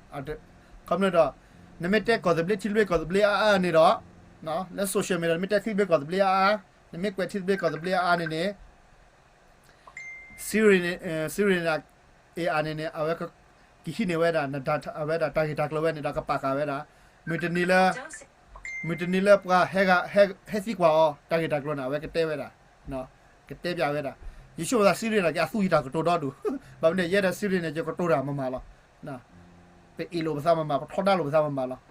ခီဖျိဒီး နမ့ၢ်တဲကီၢ်သဘျ့ ထံသဘျ့ကီၢ်သဘျ့အါအါန့ၣ်ဒီး လၢ social media နမ့ၢ်တဲထံသဘျ့ကီၢ်သဘျ့အါအါ, နမ့ၢ်ကွဲးထံသဘျ့ကီၢ်သဘျ့အါအါန့ၣ်န့ၣ် Siri န့ၣ် Siri န့ၣ် A I န့ၣ်န့ၣ် အဝဲကဟံးန့ၢ်ဝဲဒၣ် အဝဲဒၣ်တၢ်ဂ့ၢ်တၢ်ကျိၤဝဲန့ၣ်ဒီး ကပာ်ဃာ်ဝဲဒၣ် မုၢ်တနံၤလၢ မုၢ်တနံၤလၢပှၤဟဲသံကွၢ်အီၤ တၢ်ဂ့ၢ်တၢ်ကျိၤန့ၣ် အဝဲကတဲဝဲဒၣ် ကတဲပၠးဝဲဒၣ်. ယဆိကမိၣ်သး Siri န့ၣ်က့ အသူၣ်ယံၤတၢ်ကတိၤဒီဒူၣ်, ဘၣ်မနုၤ ယဲဒၣ် Siri န့ၣ် ယကတိၤတၢ်မၤမၤလီၤ. ပအ့ၣ်လိာ်ပသးမၤမၤ ပထီဒါလိာ်ပသးမၤမၤလီၤ.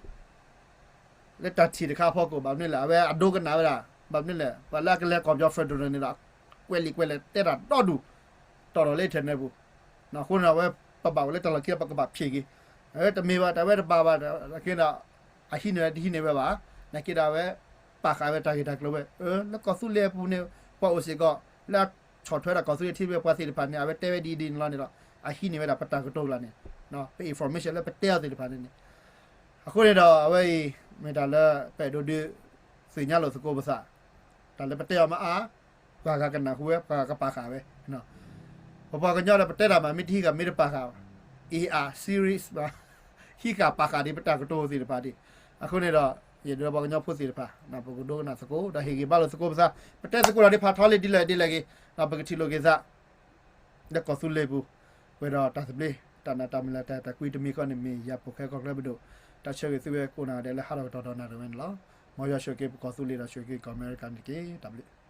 လၢတၢ်ထံၣ်တခါအဖီခိၣ် ဘၣ်မနုၤလဲၣ် အဝဲအဒိကနၣ်ဝဲဒၣ် ဘၣ်မနုၤလဲၣ် ပှၤလၢအကလဲၤကီၢ်ပယီၤ federal န့ၣ်ဒီး ကွဲးလံာ်ကွဲးလဲၢ်တဲတၢ်ဒီဒူၣ် တီၢ်ထီၣ်လၢ internet ပူၤ, အဃိန့ၣ်ဒီး အဝဲပဘၣ်အိၣ်လၢတၢ်လီၢ်ခံဒီး ပကဘၣ်ဖံးက့ၤ, တမ့ၢ်ဘၣ် တၢ်ဝဲတဘၣ်ဘၣ် နာ်က့ဒီး အဟံးန့ၢ်ဝဲတဟံးန့ၢ်ဝဲဘၣ်, နာ်က့ဒီးအဝဲ ပာ်ဃာ်ဝဲတၢ်ဂ့ၢ်တၢ်ကျိၤဝဲ လၢကီၢ်သူလ့ၤအပူၤန့ၣ် ပှၤအိၣ်စ့ၢ်ကီး လၢအဆီၣ်ထွဲဒၣ်ကီၢ်သူလ့ၤထံသဘျ့ပှၤသ့ၣ်တဖၣ်န့ၣ် အဝဲတဲဝဲဒ်အံၤဒ်န့ၣ်လီၤန့ၣ်ဒီး အဟံးန့ၢ်ဝဲဒၣ်ပတၢ်ကတိၤကျါန့ၣ် ပ information လၢပတဲအီၤသ့ၣ်တဖၣ်န့ၣ်န့ၣ် အဃိန့ၣ်ဒီး အဝဲအံၤ မ့ၢ်တၢ်လၢပအဲၣ်ဒိးဒုးသ့ၣ်ညါလိာ်သကိးပသး, တၢ်လၢပတဲအီၤမ့ၢ်အါ ပှၤဂၤကနၢ်ဟူဝဲ ပှၤဂၤကပာ်ဃာ်ဝဲ, ပပှၤကညီဒီးပတဲတၢ်မး မ့ၢ်တဟံးဂၤမ့ၢ်တပာ်ဃာ်, အ့ၣ် အါ Siri ဘၣ် ဟံးဃာ်ပာ်ဃာ်ဒံးပတၢ်ကတိၤသ့ၣ်တဖၣ်ဒံး, အဃိန့ၣ်ဒီး ယဒုးပှၤကညီဖိသ့ၣ်တဖၣ် ပကဒိကနၣ်သကိး ဒီးဟ့ၣ်ဂံၢ်ဘါလိာ်သကိးပသး, ပတဲသကိးတၢ်ဒ်ဖးထီလံဒ်လဲၣ်ဒ်လဲၣ်ဂ့ၤ, ဒီးပကထံၣ်လိာ်က့ၤသး လၢကီၢ်သူလ့ၤပူၤ, ပှဲၤဒီးတၢ်သဘျ့ တၢ်နာ်တၢ်မုၢ်လၢ်တၢ်အဲၣ်တၢ်ကွံတမံၤဃီန့ၣ်မ့ၢ် ယၤပိာ်ခဲကီၢ်ချၢပဒိၣ်, တၢ်ဆၢဂ့ၤသုဝဲကိးနီၢ်ဂၤဒဲးလၢဟးထီၣ်ကတီၢ်ဒီးနၣ်ရံၣ်ဝဲန့ၣ်လီၤ. မ်ယွၤဆိၣ်ဂ့ၤက့ၤပကီၢ်သူလ့ၤဒီးဆိၣ်ဂ့ၤက့ၤကီၢ်အမဲရကၤန့ၣ်တက့ၢ်. တၢ်ဘျုး